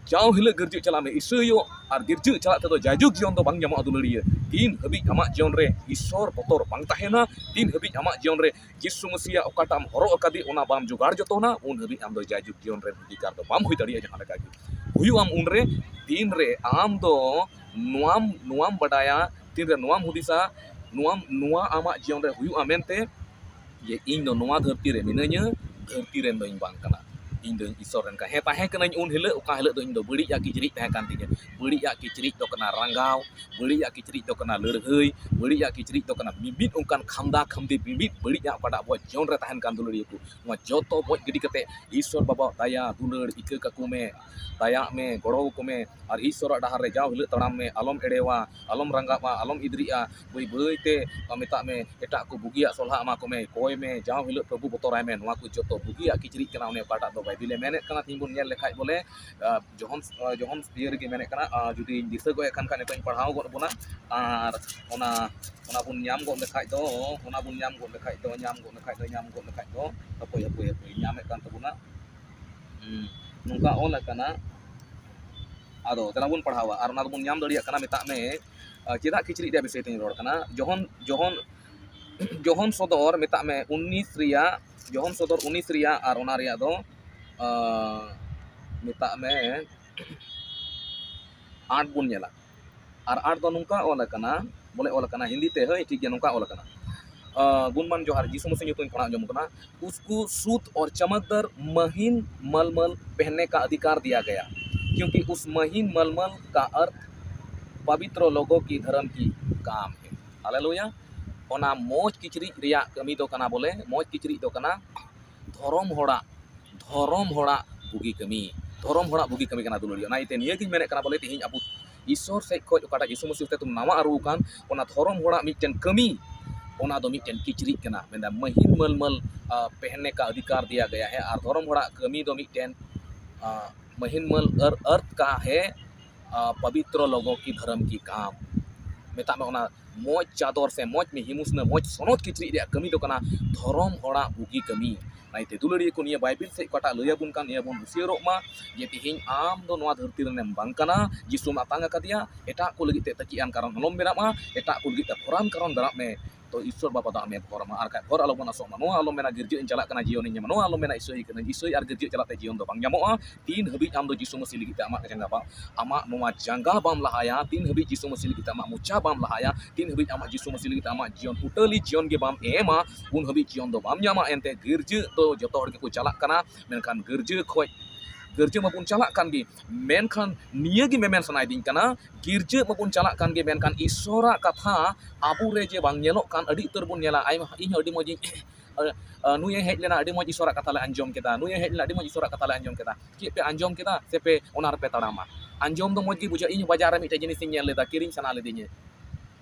ᱡᱟᱣ ᱦᱤᱞᱳᱜ ᱜᱤᱨᱡᱟᱹ ᱪᱟᱞᱟᱜ ᱢᱮ, ᱤᱥᱟᱹᱭᱚᱜ ᱟᱨ ᱜᱤᱨᱡᱟᱹ ᱪᱟᱞᱟᱜ ᱛᱮᱫᱚ ᱡᱟᱭᱡᱩᱜᱽ ᱡᱤᱭᱚᱱ ᱫᱚ ᱵᱟᱝ ᱧᱟᱢᱚᱜᱼᱟ ᱫᱩᱞᱟᱹᱲᱤᱭᱟᱹ᱾ ᱛᱤᱱ ᱦᱟᱹᱵᱤᱡ ᱟᱢᱟᱜ ᱡᱤᱭᱚᱱ ᱨᱮ ᱤᱥᱚᱨ ᱵᱚᱛᱚᱨ ᱵᱟᱝ ᱛᱟᱦᱮᱱᱟ, ᱛᱤᱱ ᱦᱟᱹᱵᱤᱡ ᱟᱢᱟᱜ ᱡᱤᱭᱚᱱ ᱨᱮ ᱡᱤᱥᱩ ᱢᱟᱹᱥᱤᱭᱟᱜ ᱚᱠᱟᱴᱟᱜ ᱮᱢ ᱦᱚᱨᱚᱜ ᱟᱠᱟᱫᱮ ᱚᱱᱟ ᱵᱟᱢ ᱡᱚᱜᱟᱲ ᱡᱚᱛᱚᱱᱟ, ᱩᱱ ᱦᱟᱹᱵᱤᱡ ᱟᱢ ᱫᱚ ᱡᱟᱭᱡᱩᱜᱽ ᱡᱤᱭᱚᱱ ᱨᱮᱱ ᱚᱫᱷᱤᱠᱟᱨ ᱫᱚ ᱵᱟᱢ ᱦᱩᱭ ᱫᱟᱲᱮᱭᱟᱜᱼᱟ᱾ ᱡᱟᱦᱟᱸ ᱞᱮᱠᱟ ᱜᱮ ᱦᱩᱭᱩᱜ ᱟᱢ, ᱩᱱᱨᱮ ᱛᱤᱱᱨᱮ ᱟᱢ ᱫᱚ ᱱᱚᱣᱟᱢ, ᱱᱚᱣᱟᱢ ᱵᱟᱰᱟᱭᱟ, ᱛᱤᱱᱨᱮ ᱱᱚᱣᱟᱢ ᱦᱩᱫᱤᱥᱟ, ᱱᱚᱣᱟᱢ, ᱱᱚᱣᱟ ᱟᱢᱟᱜ ᱡᱤᱭᱚᱱ ᱨᱮ ᱦᱩᱭᱩᱜᱼᱟ ᱢᱮᱱᱛᱮ, ᱡᱮ ᱤᱧ ᱫᱚ ᱱᱚᱣᱟ ᱫᱷᱟᱹᱨᱛᱤ ᱨᱮ ᱢᱤᱱᱟᱹᱧᱟ, ᱫᱷᱟᱹᱨᱛᱤ ᱨᱮᱱ ᱫᱚᱧ ᱵᱟᱝ ᱠᱟᱱᱟ, ᱤᱧ ᱫᱚᱧ ᱤᱥᱚᱨ ᱨᱮᱱ ᱠᱟᱱᱟ᱾ ᱦᱮᱸ, ᱛᱟᱦᱮᱸ ᱠᱟᱹᱱᱟᱹᱧ ᱩᱱ ᱦᱤᱞᱳᱜ, ᱚᱠᱟ ᱦᱤᱞᱳᱜ ᱫᱚ ᱤᱧ ᱫᱚ ᱵᱟᱹᱲᱤᱡᱟᱜ ᱠᱤᱪᱨᱤᱡ ᱛᱟᱦᱮᱸ ᱠᱟᱱ ᱛᱤᱧᱟᱹ᱾ ᱵᱟᱹᱲᱤᱡᱟᱜ ᱠᱤᱪᱨᱤᱡ ᱫᱚ ᱠᱟᱱᱟ ᱨᱟᱸᱜᱟᱣ, ᱵᱟᱹᱲᱤᱡᱟᱜ ᱠᱤᱪᱨᱤᱡ ᱫᱚ ᱠᱟᱱᱟ ᱞᱟᱹᱲᱦᱟᱹᱭ, ᱵᱟᱹᱲᱤᱡᱟᱜ ᱠᱤᱪᱨᱤᱡ ᱫᱚ ᱠᱟᱱᱟ ᱢᱤᱢᱤᱫ ᱚᱱᱠᱟᱱ ᱠᱷᱟᱢᱫᱟ ᱠᱷᱟᱢᱫᱤ, ᱢᱤᱢᱤᱫ ᱵᱟᱹᱲᱤᱡᱟᱜ ᱚᱠᱟᱴᱟᱜ ᱟᱵᱚᱣᱟᱜ ᱡᱤᱭᱚᱱ ᱨᱮ ᱛᱟᱦᱮᱱ ᱠᱟᱱ ᱫᱩᱞᱟᱹᱲᱤᱭᱟᱹ ᱠᱚ, ᱱᱚᱣᱟ ᱡᱚᱛᱚ ᱵᱚᱡ ᱜᱤᱰᱤ ᱠᱟᱛᱮ ᱤᱥᱚᱨ ᱵᱟᱵᱟᱣᱟᱜ ᱫᱟᱭᱟ ᱫᱩᱞᱟᱹᱲ ᱤᱠᱟᱹ ᱠᱟᱠᱚ ᱢᱮ, ᱫᱟᱭᱟᱜ ᱢᱮ, ᱜᱚᱲᱚ ᱟᱠᱚ ᱢᱮ᱾ ᱟᱨ ᱤᱥᱚᱨᱟᱜ ᱰᱟᱦᱟᱨ ᱨᱮ ᱡᱟᱣ ᱦᱤᱞᱳᱜ ᱛᱟᱲᱟᱢ ᱢᱮ, ᱟᱞᱚᱢ ᱮᱲᱮᱣᱟ, ᱟᱞᱚᱢ ᱨᱟᱸᱜᱟᱣᱟ, ᱟᱞᱚᱢ ᱤᱫᱨᱤᱜᱼᱟ᱾ ᱵᱟᱹᱭ ᱵᱟᱹᱭ ᱛᱮ ᱢᱮᱛᱟᱜ ᱢᱮ, ᱮᱴᱟᱜ ᱠᱚ ᱵᱩᱜᱤᱭᱟᱜ ᱥᱚᱞᱦᱟ ᱮᱢᱟ ᱠᱚ ᱢᱮ, ᱠᱚᱭ ᱢᱮ, ᱡᱟᱣ ᱦᱤᱞᱳᱜ ᱯᱨᱚᱵᱷᱩ ᱵᱚᱛᱚᱨᱟᱭ ᱢᱮ᱾ ᱱᱚᱣᱟ ᱠᱚ ᱡᱚᱛᱚ ᱵᱩᱜᱤᱭᱟᱜ ᱠᱤᱪᱨᱤᱡ ᱠᱟᱱᱟ᱾ ᱚᱱᱮ ᱚᱠᱟᱴᱟᱜ ᱫᱚ ᱵᱟᱭᱵᱮᱞᱮ ᱢᱮᱱᱮᱫ ᱠᱟᱱᱟ, ᱛᱮᱦᱮᱧ ᱵᱚᱱ ᱧᱮᱞ ᱞᱮᱠᱷᱟᱡ ᱵᱚᱞᱮ, ᱟᱨ ᱡᱚᱦᱚᱱ, ᱟᱨ ᱡᱚᱦᱚᱱ ᱤᱭᱟᱹ ᱨᱮᱜᱮ ᱢᱮᱱᱮᱫ ᱠᱟᱱᱟ, ᱟᱨ ᱡᱩᱫᱤᱧ ᱫᱤᱥᱟᱹ ᱜᱚᱫ ᱮᱫ ᱠᱷᱟᱱ ᱠᱷᱟᱡ ᱱᱤᱛᱚᱜ ᱤᱧ ᱯᱟᱲᱦᱟᱣ ᱜᱚᱫ ᱵᱚᱱᱟ᱾ ᱟᱨ ᱚᱱᱟ, ᱚᱱᱟ ᱵᱚᱱ ᱧᱟᱢ ᱜᱚᱫ ᱞᱮᱠᱷᱟᱡ ᱫᱚ, ᱚᱱᱟ ᱵᱚᱱ ᱧᱟᱢ ᱜᱚᱫ ᱞᱮᱠᱷᱟᱡ ᱫᱚ, ᱧᱟᱢ ᱜᱚᱫ ᱞᱮᱠᱷᱟᱡ ᱫᱚ, ᱧᱟᱢ ᱜᱚᱫ ᱞᱮᱠᱷᱟᱡ ᱫᱚ, ᱦᱟᱯᱳᱭ, ᱦᱟᱯᱳᱭ, ᱦᱟᱯᱳᱭ, ᱧᱟᱢᱮᱫ ᱠᱟᱱ ᱛᱟᱵᱚᱱᱟ᱾ ᱦᱩᱸ, ᱱᱚᱝᱠᱟ ᱚᱞ ᱟᱠᱟᱱᱟ᱾ ᱟᱫᱚ ᱫᱮᱞᱟ ᱵᱚᱱ ᱯᱟᱲᱦᱟᱣᱟ, ᱟᱨ ᱚᱱᱟ ᱫᱚᱵᱚᱱ ᱧᱟᱢ ᱫᱟᱲᱮᱭᱟᱜ ᱠᱟᱱᱟ᱾ ᱢᱮᱛᱟᱜ ᱢᱮ, ᱟᱨ ᱪᱮᱫᱟᱜ ᱠᱤᱪᱨᱤᱡ ᱨᱮᱭᱟᱜ ᱵᱤᱥᱚᱭ ᱛᱮᱧ ᱨᱚᱲ ᱠᱟᱱᱟ? ᱡᱚᱦᱚᱱ, ᱡᱚᱦᱚᱱ, ᱡᱚᱦᱚᱱ ᱥᱚᱫᱚᱨ ᱢᱮᱛᱟᱜ ᱢᱮ ᱩᱱᱤᱥ ᱨᱮᱭᱟᱜ, ᱡᱚᱦᱚᱱ ᱥᱚᱫᱚᱨ ᱩᱱᱤᱥ ᱨᱮᱭᱟᱜ ᱟᱨ ᱚᱱᱟ ᱨᱮᱭᱟᱜ ᱫᱚ ᱟᱸ, ᱢᱮᱛᱟᱜ ᱢᱮ ᱟᱴ ᱵᱚᱱ ᱧᱮᱞᱟ᱾ ᱟᱨ ᱟᱴ ᱫᱚ ᱱᱚᱝᱠᱟ ᱚᱞ ᱟᱠᱟᱱᱟ, ᱵᱚᱞᱮ ᱚᱞ ᱟᱠᱟᱱᱟ ᱦᱤᱱᱫᱤ ᱛᱮ, ᱦᱳᱭ ᱴᱷᱤᱠ ᱜᱮᱭᱟ, ᱱᱚᱝᱠᱟ ᱚᱞ ᱟᱠᱟᱱᱟ᱾ ᱟᱸ, ᱜᱩᱱᱢᱟᱱ ᱡᱚᱦᱟᱨ, ᱡᱤᱥᱩ ᱢᱟᱥᱤ ᱧᱩᱛᱩᱢ ᱯᱟᱲᱦᱟᱣ ᱟᱸᱡᱚᱢ ᱠᱟᱱᱟ᱾ उसको शुद्ध और चमकदार महीन मलमल पहनने का अधिकार दिया गया, क्योंकि उस महीन मलमल का अर्थ पवित्र लोगों की धर्म की काम है। हालेलुया। ᱚᱱᱟ ᱢᱚᱡᱽ ᱠᱤᱪᱨᱤᱡ ᱨᱮᱭᱟᱜ ᱠᱟᱹᱢᱤ ᱫᱚ ᱠᱟᱱᱟ, ᱵᱚᱞᱮ ᱢᱚᱡᱽ ᱠᱤᱪᱨᱤᱡ ᱫᱚ ᱠᱟᱱᱟ ᱫᱷᱚᱨᱚᱢ ᱦᱚᱲᱟᱜ, ᱫᱷᱚᱨᱚᱢ ᱦᱚᱲᱟᱜ ᱵᱩᱜᱤ ᱠᱟᱹᱢᱤ, ᱫᱷᱚᱨᱚᱢ ᱦᱚᱲᱟᱜ ᱵᱩᱜᱤ ᱠᱟᱹᱢᱤ ᱠᱟᱱᱟ ᱫᱩᱞᱟᱹᱲᱤᱭᱟᱹ᱾ ᱚᱱᱟ ᱤᱭᱟᱹᱛᱮ ᱱᱤᱭᱟᱹ ᱜᱤᱧ ᱢᱮᱱᱮᱫ ᱠᱟᱱᱟ, ᱵᱚᱞᱮ ᱛᱮᱦᱮᱧ ᱟᱵᱚ ᱤᱥᱥᱚᱨ ᱥᱮᱫ ᱠᱷᱚᱱ ᱚᱠᱟᱴᱟᱜ ᱡᱤᱥᱩ ᱢᱟᱹᱥᱤ ᱛᱮ ᱱᱟᱣᱟ ᱟᱹᱨᱩ ᱟᱠᱟᱱ, ᱚᱱᱟ ᱫᱷᱚᱨᱚᱢ ᱦᱚᱲᱟᱜ ᱢᱤᱫᱴᱮᱱ ᱠᱟᱹᱢᱤ, ᱚᱱᱟ ᱫᱚ ᱢᱤᱫᱴᱮᱱ ᱠᱤᱪᱨᱤᱡ ᱠᱟᱱᱟ᱾ ᱢᱮᱱᱫᱟ, ᱢᱟᱹᱦᱤᱱ ᱢᱟᱹᱞᱢᱟᱹᱞ, ᱟ, ᱯᱮᱦᱱᱮ ᱠᱟ ᱚᱫᱷᱤᱠᱟᱨ ᱫᱤᱭᱟ ᱜᱟᱭᱟ ᱦᱮ, ᱟᱨ ᱫᱷᱚᱨᱚᱢ ᱦᱚᱲᱟᱜ ᱠᱟᱹᱢᱤ ᱫᱚ ᱢᱤᱫᱴᱮᱱ, ᱟ, ᱢᱟᱹᱦᱤᱱ ᱢᱟᱹᱞ ᱟᱨ ᱟᱨᱛᱷ ᱠᱟ ᱦᱮ, ᱟ, ᱯᱟᱵᱤᱛᱨᱚ ᱞᱚᱜᱚ ᱠᱤ ᱫᱷᱚᱨᱚᱢ ᱠᱤ ᱠᱟᱢ᱾ ᱢᱮᱛᱟᱜ ᱢᱮ, ᱚᱱᱟ ᱢᱚᱡᱽ ᱪᱟᱫᱚᱨ ᱥᱮ ᱢᱚᱡᱽ ᱢᱤᱦᱤᱢᱩᱥᱱᱟᱹ, ᱢᱚᱡᱽ ᱥᱚᱱᱚᱛ ᱠᱤᱪᱨᱤᱡ ᱨᱮᱭᱟᱜ ᱠᱟᱹᱢᱤ ᱫᱚ ᱠᱟᱱᱟ ᱫᱷᱚᱨᱚᱢ ᱦᱚᱲᱟᱜ ᱵᱩᱜᱤ ᱠᱟᱹᱢᱤ᱾ ᱚᱱᱟᱛᱮ ᱫᱩᱞᱟᱹᱲᱤᱭᱟᱹ ᱠᱚ, ᱱᱤᱭᱟᱹ ᱵᱟᱭᱵᱮᱞ ᱥᱮᱫ ᱚᱠᱟᱴᱟᱜ ᱞᱟᱹᱭ ᱟᱵᱚᱱ ᱠᱟᱱ, ᱱᱤᱭᱟᱹ ᱵᱚᱱ ᱦᱩᱥᱤᱭᱟᱹᱨᱚᱜ ᱢᱟ ᱡᱮ ᱛᱮᱦᱮᱧ ᱟᱢ ᱫᱚ ᱱᱚᱣᱟ ᱫᱷᱟᱹᱨᱛᱤ ᱨᱮᱱᱮᱢ ᱵᱟᱝ ᱠᱟᱱᱟ, ᱡᱤᱥᱩᱢ ᱟᱛᱟᱝ ᱟᱠᱟᱫᱮᱭᱟ᱾ ᱮᱴᱟᱜ ᱠᱚ ᱞᱟᱹᱜᱤᱫ ᱛᱮ ᱛᱟᱹᱠᱤᱡ ᱟᱱ ᱠᱟᱨᱚᱱ ᱟᱞᱚᱢ ᱵᱮᱱᱟᱜ ᱢᱟ, ᱮᱴᱟᱜ ᱠᱚ ᱞᱟᱹᱜᱤᱫ ᱛᱮ ᱵᱷᱚᱨᱟᱱ ᱠᱟᱨᱚᱱ ᱵᱮᱱᱟᱜ ᱢᱮ᱾ ᱛᱚ ᱤᱥᱥᱚᱨ ᱵᱟᱵᱟ ᱫᱚ ᱟᱢᱮ ᱵᱷᱚᱨ ᱟᱢᱟ᱾ ᱟᱨ ᱠᱷᱟᱡ ᱵᱷᱚᱨ ᱟᱞᱚᱵᱚᱱ ᱟᱥᱚᱜ ᱢᱟ᱾ ᱱᱚᱣᱟ ᱟᱞᱚᱢ ᱢᱮᱱᱟ, ᱜᱤᱨᱡᱟᱹᱧ ᱪᱟᱞᱟᱜ ᱠᱟᱱᱟ, ᱡᱤᱭᱚᱱᱤᱧ ᱧᱟᱢᱟ, ᱱᱚᱣᱟ ᱟᱞᱚᱢ ᱢᱮᱱᱟ, ᱤᱥᱟᱹᱭ ᱠᱟᱹᱱᱟᱹᱧ, ᱤᱥᱟᱹᱭ ᱟᱨ ᱜᱤᱨᱡᱟᱹ ᱪᱟᱞᱟᱜ ᱛᱮ ᱡᱤᱭᱚᱱ ᱫᱚ ᱵᱟᱝ ᱧᱟᱢᱚᱜᱼᱟ᱾ ᱛᱤᱱ ᱦᱟᱹᱵᱤᱡ ᱟᱢ ᱫᱚ ᱡᱤᱥᱩ ᱢᱟᱹᱥᱤ ᱞᱟᱹᱜᱤᱫ ᱛᱮ ᱟᱢᱟᱜ ᱡᱟᱸᱜᱟ ᱵᱟᱢ, ᱟᱢᱟᱜ ᱱᱚᱣᱟ ᱡᱟᱸᱜᱟ ᱵᱟᱢ ᱞᱟᱦᱟᱭᱟ, ᱛᱤᱱ ᱦᱟᱹᱵᱤᱡ ᱡᱤᱥᱩ ᱢᱟᱹᱥᱤ ᱞᱟᱹᱜᱤᱫ ᱛᱮ ᱟᱢᱟᱜ ᱢᱚᱪᱟ ᱵᱟᱢ ᱞᱟᱦᱟᱭᱟ, ᱛᱤᱱ ᱦᱟᱹᱵᱤᱡ ᱟᱢᱟᱜ ᱡᱤᱥᱩ ᱢᱟᱹᱥᱤ ᱞᱟᱹᱜᱤᱫ ᱛᱮ ᱟᱢᱟᱜ ᱡᱤᱭᱚᱱ ᱩᱴᱟᱹᱞᱤ ᱡᱤᱭᱚᱱ ᱜᱮ ᱵᱟᱢ ᱮᱢᱟ, ᱩᱱ ᱦᱟᱹᱵᱤᱡ ᱡᱤᱭᱚᱱ ᱫᱚ ᱵᱟᱢ ᱧᱟᱢᱟ᱾ ᱮᱱᱛᱮ ᱜᱤᱨᱡᱟᱹ ᱫᱚ ᱡᱚᱛᱚ ᱦᱚᱲ ᱜᱮᱠᱚ ᱪᱟᱞᱟᱜ ᱠᱟᱱᱟ, ᱢᱮᱱᱠᱷᱟᱱ ᱜᱤᱨᱡᱟᱹ ᱠᱷᱚᱡ, ᱜᱤᱨᱡᱟᱹ ᱢᱟᱵᱚᱱ ᱪᱟᱞᱟᱜ ᱠᱟᱱ ᱜᱮ, ᱢᱮᱱᱠᱷᱟᱱ ᱱᱤᱭᱟᱹ ᱜᱮ ᱢᱮᱢᱮᱱ ᱥᱟᱱᱟᱭᱮᱫᱤᱧ ᱠᱟᱱᱟ, ᱜᱤᱨᱡᱟᱹ ᱢᱟᱵᱚᱱ ᱪᱟᱞᱟᱜ ᱠᱟᱱ ᱜᱮ, ᱢᱮᱱᱠᱷᱟᱱ ᱤᱥᱥᱚᱨᱟᱜ ᱠᱟᱛᱷᱟ ᱟᱵᱚ ᱨᱮ ᱡᱮ ᱵᱟᱝ ᱧᱮᱞᱚᱜ ᱠᱟᱱ, ᱟᱹᱰᱤ ᱩᱛᱟᱹᱨ ᱵᱚᱱ ᱧᱮᱞᱟ᱾ ᱟᱭᱢᱟ, ᱤᱧ ᱦᱚᱸ ᱟᱹᱰᱤ ᱢᱚᱡᱽ ᱤᱧ ᱟ, ᱟ, ᱱᱩᱭᱮ ᱦᱮᱡ ᱞᱮᱱᱟ, ᱟᱹᱰᱤ ᱢᱚᱡᱽ ᱤᱥᱚᱨᱟᱜ ᱠᱟᱛᱷᱟ ᱞᱮ ᱟᱸᱡᱚᱢ ᱠᱮᱫᱟ, ᱱᱩᱭᱮ ᱦᱮᱡ ᱞᱮᱱᱟ, ᱟᱹᱰᱤ ᱢᱚᱡᱽ ᱤᱥᱚᱨᱟᱜ ᱠᱟᱛᱷᱟ ᱞᱮ ᱟᱸᱡᱚᱢ ᱠᱮᱫᱟ᱾ ᱪᱮᱫ ᱯᱮ ᱟᱸᱡᱚᱢ ᱠᱮᱫᱟ? ᱥᱮ ᱯᱮ ᱚᱱᱟ ᱨᱮᱯᱮ ᱛᱟᱲᱟᱢᱟ? ᱟᱸᱡᱚᱢ ᱫᱚ ᱢᱚᱡᱽ ᱜᱮ ᱵᱩᱡᱷᱟᱹᱜᱼᱟ᱾ ᱤᱧ ᱵᱟᱡᱟᱨ ᱨᱮ ᱢᱤᱫᱴᱮᱡ ᱡᱤᱱᱤᱥᱤᱧ ᱧᱮᱞ ᱞᱮᱫᱟ, ᱠᱤᱨᱤᱧ ᱥᱟᱱᱟ ᱞᱤᱫᱤᱧᱟ,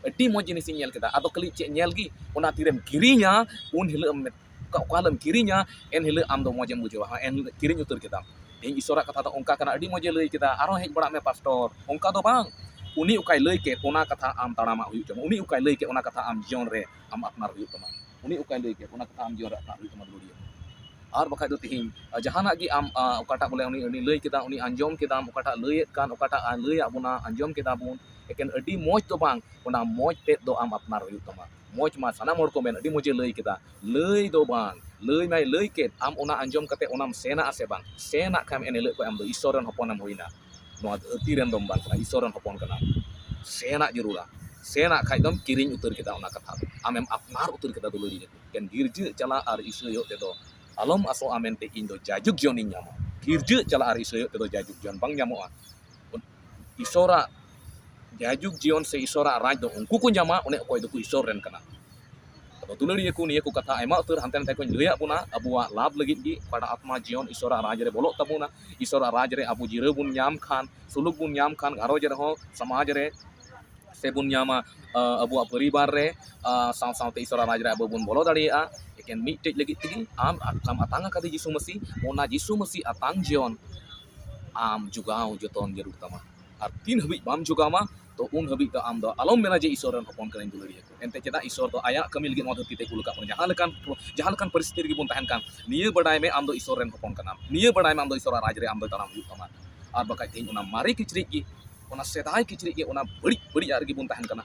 ᱟᱹᱰᱤ ᱢᱚᱡᱽ ᱡᱤᱱᱤᱥᱤᱧ ᱧᱮᱞ ᱠᱮᱫᱟ᱾ ᱟᱫᱚ ᱠᱷᱟᱹᱞᱤ ᱪᱮᱫ ᱧᱮᱞ ᱜᱮ, ᱚᱱᱟ ᱛᱤᱨᱮᱢ ᱠᱤᱨᱤᱧᱟ, ᱩᱱ ᱦᱤᱞᱳᱜ ᱮᱢ ᱢᱮ-, ᱚᱠᱟ, ᱚᱠᱟ ᱦᱤᱞᱳᱜ ᱮᱢ ᱠᱤᱨᱤᱧᱟ, ᱮᱱ ᱦᱤᱞᱳᱜ ᱟᱢ ᱫᱚ ᱢᱚᱡᱽ ᱮᱢ ᱵᱩᱡᱷᱟᱹᱣᱟ, ᱦᱮᱸ, ᱮᱱ ᱦᱤᱞᱳᱜ ᱠᱤᱨᱤᱧ ᱩᱛᱟᱹᱨ ᱠᱮᱫᱟᱢ᱾ ᱛᱮᱦᱮᱧ ᱤᱥᱚᱨᱟᱜ ᱠᱟᱛᱷᱟ ᱫᱚ ᱚᱱᱠᱟ ᱠᱟᱱᱟ, ᱟᱹᱰᱤ ᱢᱚᱡᱽ ᱮ ᱞᱟᱹᱭ ᱠᱮᱫᱟ, ᱟᱨᱦᱚᱸ ᱦᱮᱡ ᱵᱟᱲᱟᱜ ᱢᱮ ᱯᱟᱥᱴᱚᱨ, ᱚᱱᱠᱟ ᱫᱚ ᱵᱟᱝ᱾ ᱩᱱᱤ ᱚᱠᱟᱭ ᱞᱟᱹᱭ ᱠᱮᱫ, ᱚᱱᱟ ᱠᱟᱛᱷᱟ ᱟᱢ ᱛᱟᱲᱟᱢᱟᱜ ᱦᱩᱭᱩᱜ ᱛᱟᱢᱟ᱾ ᱩᱱᱤ ᱚᱠᱟᱭ ᱞᱟᱹᱭ ᱠᱮᱫ, ᱚᱱᱟ ᱠᱟᱛᱷᱟ ᱟᱢ ᱡᱤᱭᱚᱱ ᱨᱮ ᱟᱢ ᱟᱯᱱᱟᱨ ᱦᱩᱭᱩᱜ ᱛᱟᱢᱟ᱾ ᱩᱱᱤ ᱚᱠᱟᱭ ᱞᱟᱹᱭ ᱠᱮᱫ, ᱚᱱᱟ ᱠᱟᱛᱷᱟ ᱟᱢ ᱡᱤᱭᱚᱱ ᱨᱮ ᱟᱯᱱᱟᱨ ᱦᱩᱭᱩᱜ ᱛᱟᱢᱟ, ᱫᱩᱞᱟᱹᱲᱤᱭᱟᱹ᱾ ᱟᱨ ᱵᱟᱠᱷᱟᱡ ᱫᱚ ᱛᱮᱦᱮᱧ, ᱟ, ᱡᱟᱦᱟᱱᱟᱜ ᱜᱮ ᱟᱢ, ᱟ, ᱚᱠᱟᱴᱟᱜ ᱵᱚᱞᱮ ᱩᱱᱤ, ᱩᱱᱤ ᱞᱟᱹᱭ ᱠᱮᱫᱟ, ᱩᱱᱤ ᱟᱸᱡᱚᱢ ᱠᱮᱫᱟᱢ, ᱚᱠᱟᱴᱟᱜ ᱞᱟᱹᱭᱮᱫ ᱠᱟᱱ, ᱚᱠᱟᱴᱟᱜ, ᱟ, ᱞᱟᱹᱭᱟᱫ ᱵᱚᱱᱟ, ᱟᱸᱡᱚᱢ ᱠᱮᱫᱟ ᱵᱚᱱ, ᱮᱠᱮᱱ ᱟᱹᱰᱤ ᱢᱚᱡᱽ ᱫᱚ ᱵᱟᱝ, ᱚᱱᱟ ᱢᱚᱡᱽ ᱛᱮᱫ ᱫᱚ ᱟᱢ ᱟᱯᱱᱟᱨ ᱦᱩᱭᱩᱜ ᱛᱟᱢᱟ᱾ ᱢᱚᱡᱽ ᱢᱟ ᱥᱟᱱᱟᱢ ᱦᱚᱲ ᱠᱚ ᱢᱮᱱ, ᱟᱹᱰᱤ ᱢᱚᱡᱮ ᱞᱟᱹᱭ ᱠᱮᱫᱟ᱾ ᱞᱟᱹᱭ ᱫᱚ ᱵᱟᱝ, ᱞᱟᱹᱭ ᱢᱟᱭ ᱞᱟᱹᱭ ᱠᱮᱫ, ᱟᱢ ᱚᱱᱟ ᱟᱸᱡᱚᱢ ᱠᱟᱛᱮ ᱚᱱᱟᱢ ᱥᱮᱱᱟᱜᱼᱟ ᱥᱮ ᱵᱟᱝ? ᱥᱮᱱᱟᱜ ᱠᱷᱟᱱ ᱮᱱ ᱦᱤᱞᱳᱜ ᱠᱷᱚᱱ ᱟᱢ ᱫᱚ ᱤᱥᱚᱨ ᱨᱮᱱ ᱦᱚᱯᱚᱱᱮᱢ ᱦᱩᱭᱱᱟ᱾ ᱱᱚᱣᱟ ᱫᱷᱟᱹᱨᱛᱤ ᱨᱮᱱ ᱫᱚᱢ ᱵᱟᱝ ᱠᱟᱱᱟ, ᱤᱥᱚᱨ ᱨᱮᱱ ᱦᱚᱯᱚᱱ ᱠᱟᱱᱟᱢ᱾ ᱥᱮᱱᱟᱜ ᱡᱟᱹᱨᱩᱲᱟ᱾ ᱥᱮᱱᱟᱜ ᱠᱷᱟᱡ ᱫᱚᱢ ᱠᱤᱨᱤᱧ ᱩᱛᱟᱹᱨ ᱠᱮᱫᱟ ᱚᱱᱟ ᱠᱟᱛᱷᱟ ᱫᱚ, ᱟᱢᱮᱢ ᱟᱯᱱᱟᱨ ᱩᱛᱟᱹᱨ ᱠᱮᱫᱟ ᱫᱩᱞᱟᱹᱲᱤᱭᱟᱹ ᱠᱚ᱾ ᱮᱠᱮᱱ ᱜᱤᱨᱡᱟᱹ ᱪᱟᱞᱟᱜ ᱟᱨ ᱤᱥᱟᱹᱭᱚᱜ ᱛᱮᱫᱚ ᱟᱞᱚᱢ ᱟᱥᱚᱜᱼᱟ ᱢᱮᱱᱛᱮ ᱤᱧ ᱫᱚ ᱡᱟᱭᱡᱩᱜᱽ ᱡᱤᱭᱚᱱᱤᱧ ᱧᱟᱢᱟ᱾ ᱜᱤᱨᱡᱟᱹ ᱪᱟᱞᱟᱜ ᱟᱨ ᱤᱥᱟᱹᱭᱚᱜ ᱛᱮᱫᱚ ᱡᱟᱭᱡᱩᱜᱽ ᱡᱤᱭᱚᱱ ᱵᱟᱝ ᱧᱟᱢᱚᱜᱼᱟ᱾ ᱤᱥᱚᱨᱟᱜ ᱡᱟᱭᱡᱩᱜᱽ ᱡᱤᱭᱚᱱ ᱥᱮ ᱤᱥᱚᱨᱟᱜ ᱨᱟᱡᱽ ᱫᱚ ᱩᱱᱠᱩ ᱠᱚ ᱧᱟᱢᱟ, ᱚᱱᱮ ᱚᱠᱚᱭ ᱫᱚᱠᱚ ᱤᱥᱚᱨ ᱨᱮᱱ ᱠᱟᱱᱟ᱾ ᱟᱫᱚ ᱫᱩᱞᱟᱹᱲᱤᱭᱟᱹ ᱠᱚ, ᱱᱤᱭᱟᱹ ᱠᱚ ᱠᱟᱛᱷᱟ ᱟᱭᱢᱟ ᱩᱛᱟᱹᱨ ᱦᱟᱱᱛᱮ ᱱᱟᱛᱮ ᱠᱷᱚᱱ ᱞᱟᱹᱭᱟᱫ ᱵᱚᱱᱟ, ᱟᱵᱚᱣᱟᱜ ᱞᱟᱵᱷ ᱞᱟᱹᱜᱤᱫ ᱜᱮ᱾ ᱚᱠᱟᱴᱟᱜ ᱟᱛᱢᱟ ᱡᱤᱭᱚᱱ ᱤᱥᱚᱨᱟᱜ ᱨᱟᱡᱽ ᱨᱮ ᱵᱚᱞᱚᱜ ᱛᱟᱵᱚᱱᱟ, ᱤᱥᱚᱨᱟᱜ ᱨᱟᱡᱽ ᱨᱮ ᱟᱵᱚ ᱡᱤᱨᱟᱹᱣ ᱵᱚᱱ ᱧᱟᱢ ᱠᱷᱟᱱ, ᱥᱩᱞᱩᱠ ᱵᱚᱱ ᱧᱟᱢ ᱠᱷᱟᱱ, ᱜᱷᱟᱨᱚᱸᱡᱽ ᱨᱮᱦᱚᱸ, ᱥᱚᱢᱟᱡᱽ ᱨᱮ ᱥᱮ ᱵᱚᱱ ᱧᱟᱢᱟ, ᱟ, ᱟᱵᱚᱣᱟᱜ ᱯᱚᱨᱤᱵᱟᱨ ᱨᱮ, ᱟ, ᱥᱟᱶ ᱥᱟᱶᱛᱮ ᱤᱥᱚᱨᱟᱜ ᱨᱟᱡᱽ ᱨᱮ ᱟᱵᱚ ᱵᱚᱱ ᱵᱚᱞᱚ ᱫᱟᱲᱮᱭᱟᱜᱼᱟ᱾ ᱮᱠᱮᱱ ᱢᱤᱫᱴᱮᱡ ᱞᱟᱹᱜᱤᱫ ᱛᱮᱜᱮ, ᱟᱢ ᱟᱛᱟᱝ ᱟᱠᱟᱫᱮ ᱡᱤᱥᱩ ᱢᱟᱹᱥᱤ, ᱚᱱᱟ ᱡᱤᱥᱩ ᱢᱟᱹᱥᱤ ᱟᱛᱟᱝ ᱡᱤᱭᱚᱱ ᱟᱢ ᱡᱚᱜᱟᱣ ᱡᱚᱛᱚᱱ ᱡᱟᱹᱨᱩᱲ ᱛᱟᱢᱟ᱾ ᱟᱨ ᱛᱤᱱ ᱦᱟᱹᱵᱤᱡ ᱵᱟᱢ ᱡᱚᱜᱟᱣᱟ, ᱛᱚ ᱩᱱ ᱦᱟᱹᱵᱤᱡ ᱫᱚ ᱟᱢ ᱫᱚ ᱟᱞᱚᱢ ᱢᱮᱱᱟ ᱡᱮ ᱤᱥᱚᱨ ᱨᱮᱱ ᱦᱚᱯᱚᱱ ᱠᱟᱹᱱᱟᱹᱧ ᱫᱩᱞᱟᱹᱲᱤᱭᱟᱹ ᱠᱚ᱾ ᱮᱱᱛᱮ ᱪᱮᱫᱟᱜ ᱤᱥᱚᱨ ᱫᱚ ᱟᱭᱟᱜ ᱠᱟᱹᱢᱤ ᱞᱟᱹᱜᱤᱫ ᱱᱚᱣᱟ ᱫᱷᱟᱹᱨᱛᱤ ᱛᱮ ᱠᱩᱞ ᱟᱠᱟᱫ ᱵᱚᱱᱟ? ᱡᱟᱦᱟᱸ ᱞᱮᱠᱟᱱ, ᱡᱟᱦᱟᱸ ᱞᱮᱠᱟᱱ ᱯᱚᱨᱤᱥᱛᱷᱤᱛᱤ ᱨᱮᱜᱮ ᱵᱚᱱ ᱛᱟᱦᱮᱱ ᱠᱟᱱ, ᱱᱤᱭᱟᱹ ᱵᱟᱰᱟᱭ ᱢᱮ ᱟᱢ ᱫᱚ ᱤᱥᱚᱨ ᱨᱮᱱ ᱦᱚᱯᱚᱱ ᱠᱟᱱᱟᱢ, ᱱᱤᱭᱟᱹ ᱵᱟᱰᱟᱭ ᱢᱮ ᱟᱢ ᱫᱚ ᱤᱥᱚᱨᱟᱜ ᱨᱟᱡᱽ ᱨᱮ ᱟᱢ ᱫᱚ ᱛᱟᱲᱟᱢ ᱦᱩᱭᱩᱜ ᱛᱟᱢᱟ᱾ ᱟᱨ ᱵᱟᱠᱷᱟᱡ ᱛᱮᱦᱮᱧ ᱚᱱᱟ ᱢᱟᱨᱮ ᱠᱤᱪᱨᱤᱡ ᱜᱮ, ᱚᱱᱟ ᱥᱮᱫᱟᱭ ᱠᱤᱪᱨᱤᱡ ᱜᱮ, ᱚᱱᱟ ᱵᱟᱹᱲᱤᱡ, ᱵᱟᱹᱲᱤᱡ ᱟᱜ ᱨᱮᱜᱮ ᱵᱚᱱ ᱛᱟᱦᱮᱱ ᱠᱟᱱᱟ᱾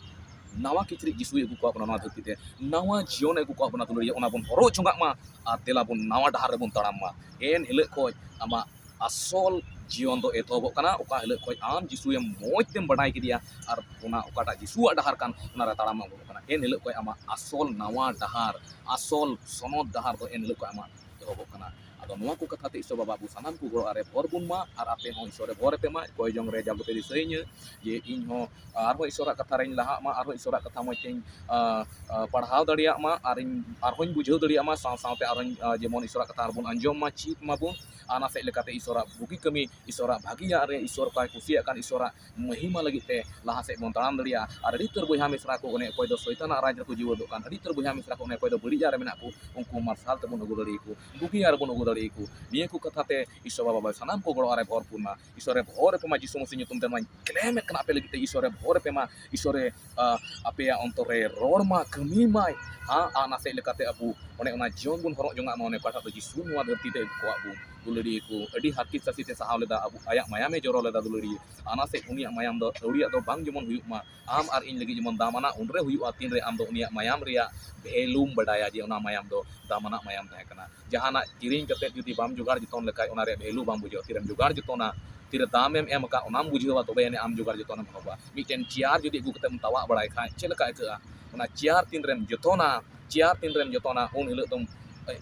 ᱱᱟᱣᱟ ᱠᱤᱪᱨᱤᱡ ᱡᱤᱥᱩᱭ ᱟᱹᱜᱩ ᱠᱚᱣᱟ ᱵᱚᱱᱟ ᱱᱚᱣᱟ ᱫᱷᱟᱹᱨᱛᱤ ᱛᱮ, ᱱᱟᱣᱟ ᱡᱤᱭᱚᱱ ᱮ ᱟᱹᱜᱩ ᱠᱚᱣᱟ ᱵᱚᱱᱟ ᱫᱩᱞᱟᱹᱲᱤᱭᱟᱹ, ᱚᱱᱟ ᱵᱚᱱ ᱦᱚᱨᱚᱜ ᱡᱚᱝᱟᱜ ᱢᱟ᱾ ᱟᱨ ᱫᱮᱞᱟ ᱵᱚᱱ ᱱᱟᱣᱟ ᱰᱟᱦᱟᱨ ᱨᱮᱵᱚᱱ ᱛᱟᱲᱟᱢ ᱢᱟ᱾ ᱮᱱ ᱦᱤᱞᱳᱜ ᱠᱷᱚᱡ ᱟᱢᱟᱜ ᱟᱥᱚᱞ ᱡᱤᱭᱚᱱ ᱫᱚ ᱮᱛᱚᱦᱚᱵᱚᱜ ᱠᱟᱱᱟ᱾ ᱚᱠᱟ ᱦᱤᱞᱳᱜ ᱠᱷᱚᱡ ᱟᱢ ᱡᱤᱥᱩᱭᱮᱢ ᱢᱚᱡᱽ ᱛᱮᱢ ᱵᱟᱰᱟᱭ ᱠᱮᱫᱮᱭᱟ ᱟᱨ ᱚᱱᱟ ᱚᱠᱟᱴᱟᱜ ᱡᱤᱥᱩᱣᱟᱜ ᱰᱟᱦᱟᱨ ᱠᱟᱱ, ᱚᱱᱟ ᱨᱮ ᱛᱟᱲᱟᱢ ᱮᱢ ᱮᱦᱚᱵᱚᱜ ᱠᱟᱱᱟ, ᱮᱱ ᱦᱤᱞᱳᱜ ᱠᱷᱚᱡ ᱟᱢᱟᱜ ᱟᱥᱚᱞ ᱱᱟᱣᱟ ᱰᱟᱦᱟᱨ, ᱟᱥᱚᱞ ᱥᱚᱱᱚᱛ ᱰᱟᱦᱟᱨ ᱫᱚ ᱮᱱ ᱦᱤᱞᱳᱜ ᱠᱷᱚᱡ ᱟᱢᱟᱜ ᱮᱦᱚᱵᱚᱜ ᱠᱟᱱᱟ᱾ ᱟᱫᱚ ᱱᱚᱣᱟ ᱠᱚ ᱠᱟᱛᱷᱟ ᱛᱮ ᱤᱥᱚᱨ ᱵᱟᱵᱟ ᱟᱵᱚ ᱥᱟᱱᱟᱢ ᱠᱚ ᱜᱚᱲᱚ ᱟᱨᱮ ᱵᱷᱚᱨ ᱵᱚᱱ ᱢᱟ, ᱟᱨ ᱟᱯᱮ ᱦᱚᱸ ᱤᱥᱚᱨᱮ ᱵᱷᱚᱨ ᱟᱯᱮ ᱢᱟ᱾ ᱠᱚᱭ ᱡᱚᱝ ᱨᱮ ᱡᱟᱵᱚᱛᱤ ᱫᱤᱥᱟᱹᱭᱟᱹᱧᱟᱹ ᱡᱮ ᱤᱧ ᱦᱚᱸ ᱟᱨᱦᱚᱸ ᱤᱥᱚᱨᱟᱜ ᱠᱟᱛᱷᱟ ᱨᱮᱧ ᱞᱟᱦᱟᱜ ᱢᱟ, ᱟᱨᱦᱚᱸ ᱤᱥᱚᱨᱟᱜ ᱠᱟᱛᱷᱟ ᱢᱚᱡᱽ ᱛᱮᱧ, ᱟ, ᱟ, ᱯᱟᱲᱦᱟᱣ ᱫᱟᱲᱮᱭᱟᱜ ᱢᱟ, ᱟᱨᱤᱧ, ᱟᱨᱦᱚᱸᱧ ᱵᱩᱡᱷᱟᱹᱣ ᱫᱟᱲᱮᱭᱟᱜ ᱢᱟ, ᱥᱟᱶ ᱥᱟᱶᱛᱮ ᱟᱨᱦᱚᱸᱧ, ᱟ, ᱡᱮᱢᱚᱱ ᱤᱥᱚᱨᱟᱜ ᱠᱟᱛᱷᱟ ᱟᱨᱵᱚᱱ ᱟᱸᱡᱚᱢ ᱢᱟ, ᱪᱮᱫ ᱢᱟᱵᱚᱱ, ᱟᱨ ᱚᱱᱟ ᱥᱮᱫ ᱞᱮᱠᱟᱛᱮ ᱤᱥᱚᱨᱟᱜ ᱵᱩᱜᱤ ᱠᱟᱹᱢᱤ, ᱤᱥᱚᱨᱟᱜ ᱵᱷᱟᱹᱜᱤᱭᱟᱜ ᱨᱮ, ᱤᱥᱚᱨ ᱚᱠᱟᱭ ᱠᱩᱥᱤᱭᱟᱜ ᱠᱟᱱ, ᱤᱥᱚᱨᱟᱜ ᱢᱚᱦᱤᱢᱟ ᱞᱟᱹᱜᱤᱫ ᱛᱮ ᱞᱟᱦᱟ ᱥᱮᱫ ᱵᱚᱱ ᱛᱟᱲᱟᱢ ᱫᱟᱲᱮᱭᱟᱜᱼᱟ᱾ ᱟᱨ ᱟᱹᱰᱤ ᱩᱛᱟᱹᱨ ᱵᱚᱭᱦᱟ ᱢᱤᱥᱨᱟ ᱠᱚ, ᱚᱱᱮ ᱚᱠᱚᱭ ᱫᱚ ᱥᱚᱭᱛᱟᱱᱟᱜ ᱨᱟᱡᱽ ᱨᱮᱠᱚ ᱡᱤᱣᱮᱫᱚᱜ ᱠᱟᱱ, ᱟᱹᱰᱤ ᱩᱛᱟᱹᱨ ᱵᱚᱭᱦᱟ ᱢᱤᱥᱨᱟ ᱠᱚ, ᱚᱱᱮ ᱚᱠᱚᱭ ᱫᱚ ᱵᱟᱹᱲᱤᱡᱟᱜ ᱨᱮ ᱢᱮᱱᱟᱜ ᱠᱚ, ᱩᱱᱠᱩ ᱢᱟᱨᱥᱟᱞ ᱛᱮᱵᱚᱱ ᱟᱹᱜᱩ ᱫᱟᱲᱮᱭᱟᱠᱚ, ᱵᱩᱜᱤᱭᱟᱜ ᱨᱮᱵᱚᱱ ᱟᱹᱜᱩ ᱫᱟᱲᱮᱭᱟᱠᱚ᱾ ᱱᱤᱭᱟᱹ ᱠᱚ ᱠᱟᱛᱷᱟ ᱛᱮ ᱤᱥᱚᱨ ᱵᱟᱵᱟ ᱥᱟᱱᱟᱢ ᱠᱚ ᱜᱚᱲᱚ ᱟᱨᱮ ᱵᱷᱚᱨ ᱯᱚᱱ ᱢᱟ᱾ ᱤᱥᱚᱨᱮ ᱵᱷᱚᱨ ᱟᱯᱮ ᱢᱟ, ᱡᱤᱥᱩ ᱢᱟᱹᱥᱤ ᱧᱩᱛᱩᱢ ᱛᱮ ᱱᱚᱣᱟᱧ ᱠᱞᱮᱢᱮᱫ ᱠᱟᱱᱟ ᱟᱯᱮ ᱞᱟᱹᱜᱤᱫ ᱛᱮ, ᱤᱥᱚᱨᱮ ᱵᱷᱚᱨ ᱟᱯᱮ ᱢᱟ, ᱤᱥᱚᱨᱮ, ᱟ, ᱟᱯᱮᱭᱟᱜ ᱚᱱᱛᱚᱨ ᱨᱮ ᱨᱚᱲ ᱢᱟ, ᱠᱟᱹᱢᱤ ᱢᱟᱭ᱾ ᱦᱟᱸ, ᱟᱨ ᱚᱱᱟ ᱥᱮᱫ ᱞᱮᱠᱟᱛᱮ ᱟᱵᱚ ᱚᱱᱮ ᱚᱱᱟ ᱡᱤᱭᱚᱱ ᱵᱚᱱ ᱦᱚᱨᱚᱜ ᱡᱚᱝᱟᱜ ᱢᱟ, ᱚᱱᱮ ᱚᱠᱟᱴᱟᱜ ᱫᱚ ᱡᱤᱥᱩ ᱱᱚᱣᱟ ᱫᱷᱟᱹᱨᱛᱤ ᱛᱮ ᱟᱹᱜᱩ ᱠᱚᱣᱟᱜ ᱵᱚᱱ ᱫᱩᱞᱟᱹᱲᱤᱭᱟᱹ ᱠᱚ, ᱟᱹᱰᱤ ᱦᱟᱨᱠᱮᱛ ᱥᱟᱥᱮᱛ ᱮ ᱥᱟᱦᱟᱣ ᱞᱮᱫᱟ, ᱟᱵᱚ ᱟᱭᱟᱜ ᱢᱟᱭᱟᱢᱮ ᱡᱚᱨᱚ ᱞᱮᱫᱟ ᱫᱩᱞᱟᱹᱲᱤᱭᱟᱹ, ᱚᱱᱟ ᱥᱮᱫ ᱩᱱᱤᱭᱟᱜ ᱢᱟᱭᱟᱢ ᱫᱚ ᱟᱹᱣᱲᱤᱭᱟᱜ ᱫᱚ ᱵᱟᱝ ᱡᱮᱢᱚᱱ ᱦᱩᱭᱩᱜ ᱢᱟ, ᱟᱢ ᱟᱨ ᱤᱧ ᱞᱟᱹᱜᱤᱫ ᱡᱮᱢᱚᱱ ᱫᱟᱢᱟᱱᱟᱜ ᱩᱱᱨᱮ ᱦᱩᱭᱩᱜᱼᱟ, ᱛᱤᱱᱨᱮ ᱟᱢ ᱫᱚ ᱩᱱᱤᱭᱟᱜ ᱢᱟᱭᱟᱢ ᱨᱮᱭᱟᱜ ᱵᱷᱮᱞᱩᱢ ᱵᱟᱰᱟᱭᱟ, ᱡᱮ ᱚᱱᱟ ᱢᱟᱭᱟᱢ ᱫᱚ ᱫᱟᱢᱟᱱᱟᱜ ᱢᱟᱭᱟᱢ ᱛᱟᱦᱮᱸ ᱠᱟᱱᱟ᱾ ᱡᱟᱦᱟᱱᱟᱜ ᱠᱤᱨᱤᱧ ᱠᱟᱛᱮ ᱡᱩᱫᱤ ᱵᱟᱢ ᱡᱚᱜᱟᱲ ᱡᱚᱛᱚᱱ ᱞᱮᱠᱷᱟᱡ, ᱚᱱᱟ ᱨᱮᱭᱟᱜ ᱵᱷᱮᱞᱩ ᱵᱟᱢ ᱵᱩᱡᱷᱟᱹᱣᱟ᱾ ᱛᱤᱨᱮᱢ ᱡᱚᱜᱟᱲ ᱡᱚᱛᱚᱱᱟ, ᱛᱤᱨᱮ ᱫᱟᱢᱮᱢ ᱮᱢ ᱟᱠᱟᱫ, ᱚᱱᱟᱢ ᱵᱩᱡᱷᱟᱹᱣᱟ, ᱛᱚᱵᱮ ᱟᱹᱱᱤᱡ ᱟᱢ ᱡᱚᱜᱟᱲ ᱡᱚᱛᱚᱱᱮᱢ ᱮᱦᱚᱵᱟ᱾ ᱢᱤᱫᱴᱮᱱ ᱪᱮᱭᱟᱨ ᱡᱩᱫᱤ ᱟᱹᱜᱩ ᱠᱟᱛᱮᱢ ᱛᱟᱣᱟᱜ ᱵᱟᱲᱟᱭ ᱠᱷᱟᱡ, ᱪᱮᱫ ᱞᱮᱠᱟ ᱟᱹᱭᱠᱟᱹᱜᱼᱟ? ᱚᱱᱟ ᱪᱮᱭᱟᱨ ᱛᱤᱱᱨᱮᱢ ᱡᱚᱛᱚᱱᱟ, ᱪᱮᱭᱟᱨ ᱛᱤᱱᱨᱮᱢ ᱡᱚᱛᱚᱱᱟ, ᱩᱱ ᱦᱤᱞᱳᱜ ᱫᱚᱢ,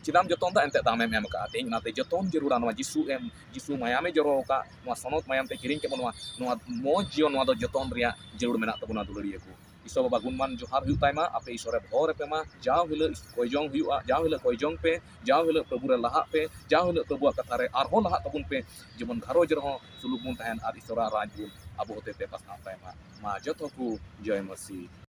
ᱪᱮᱫᱟᱢ ᱡᱚᱛᱚᱱ ᱫᱟ? ᱮᱱᱛᱮᱫ ᱫᱟᱢᱮᱢ ᱮᱢ ᱟᱠᱟᱫᱼᱟ᱾ ᱛᱮᱦᱮᱧ ᱚᱱᱟᱛᱮ ᱡᱚᱛᱚᱱ ᱡᱟᱹᱨᱩᱲᱟ᱾ ᱱᱚᱣᱟ ᱡᱤᱥᱩ ᱮᱢ, ᱡᱤᱥᱩ ᱢᱟᱭᱟᱢᱮ ᱡᱚᱨᱚ ᱟᱠᱟᱫ, ᱱᱚᱣᱟ ᱥᱚᱱᱚᱛ ᱢᱟᱭᱟᱢ ᱛᱮ ᱠᱤᱨᱤᱧ ᱠᱮᱫ ᱵᱚᱱ, ᱱᱚᱣᱟ, ᱱᱚᱣᱟ ᱢᱚᱡᱽ ᱡᱤᱭᱚᱱ, ᱱᱚᱣᱟ ᱫᱚ ᱡᱚᱛᱚᱱ ᱨᱮᱭᱟᱜ ᱡᱟᱹᱨᱩᱲ ᱢᱮᱱᱟᱜ ᱛᱟᱵᱚᱱᱟ, ᱫᱩᱞᱟᱹᱲᱤᱭᱟᱹ ᱠᱚ᱾ ᱤᱥᱚᱨ ᱵᱟᱵᱟ ᱜᱩᱱᱢᱟᱱ ᱡᱚᱦᱟᱨ ᱦᱩᱭᱩᱜ ᱛᱟᱭᱢᱟ, ᱟᱯᱮ ᱤᱥᱚᱨᱮ ᱵᱷᱚᱨ ᱟᱯᱮ ᱢᱟ, ᱡᱟᱣ ᱦᱤᱞᱳᱜ ᱠᱚᱭ ᱡᱚᱝ ᱦᱩᱭᱩᱜᱼᱟ, ᱡᱟᱣ ᱦᱤᱞᱳᱜ ᱠᱚᱭ ᱡᱚᱝ ᱯᱮ, ᱡᱟᱣ ᱦᱤᱞᱳᱜ ᱯᱨᱚᱵᱷᱩ ᱨᱮ ᱞᱟᱦᱟᱜ ᱯᱮ, ᱡᱟᱣ ᱦᱤᱞᱳᱜ ᱯᱨᱚᱵᱷᱩᱣᱟᱜ ᱠᱟᱛᱷᱟ ᱨᱮ ᱟᱨᱦᱚᱸ ᱞᱟᱦᱟᱜ ᱛᱟᱵᱚᱱ ᱯᱮ, ᱡᱮᱢᱚᱱ ᱜᱷᱟᱨᱚᱸᱡᱽ ᱨᱮᱦᱚᱸ ᱥᱩᱞᱩᱠ ᱵᱚᱱ ᱛᱟᱦᱮᱱ ᱟᱨ ᱤᱥᱚᱨᱟᱜ ᱨᱟᱡᱽ ᱵᱚᱱ ᱟᱵᱚ ᱦᱚᱛᱮᱛᱮ ᱯᱟᱥᱱᱟᱣ ᱛᱟᱭᱢᱟ᱾ ᱢᱟ ᱡᱚᱛᱚ ᱠᱚ ᱡᱚᱭ ᱢᱟᱹᱥᱤ᱾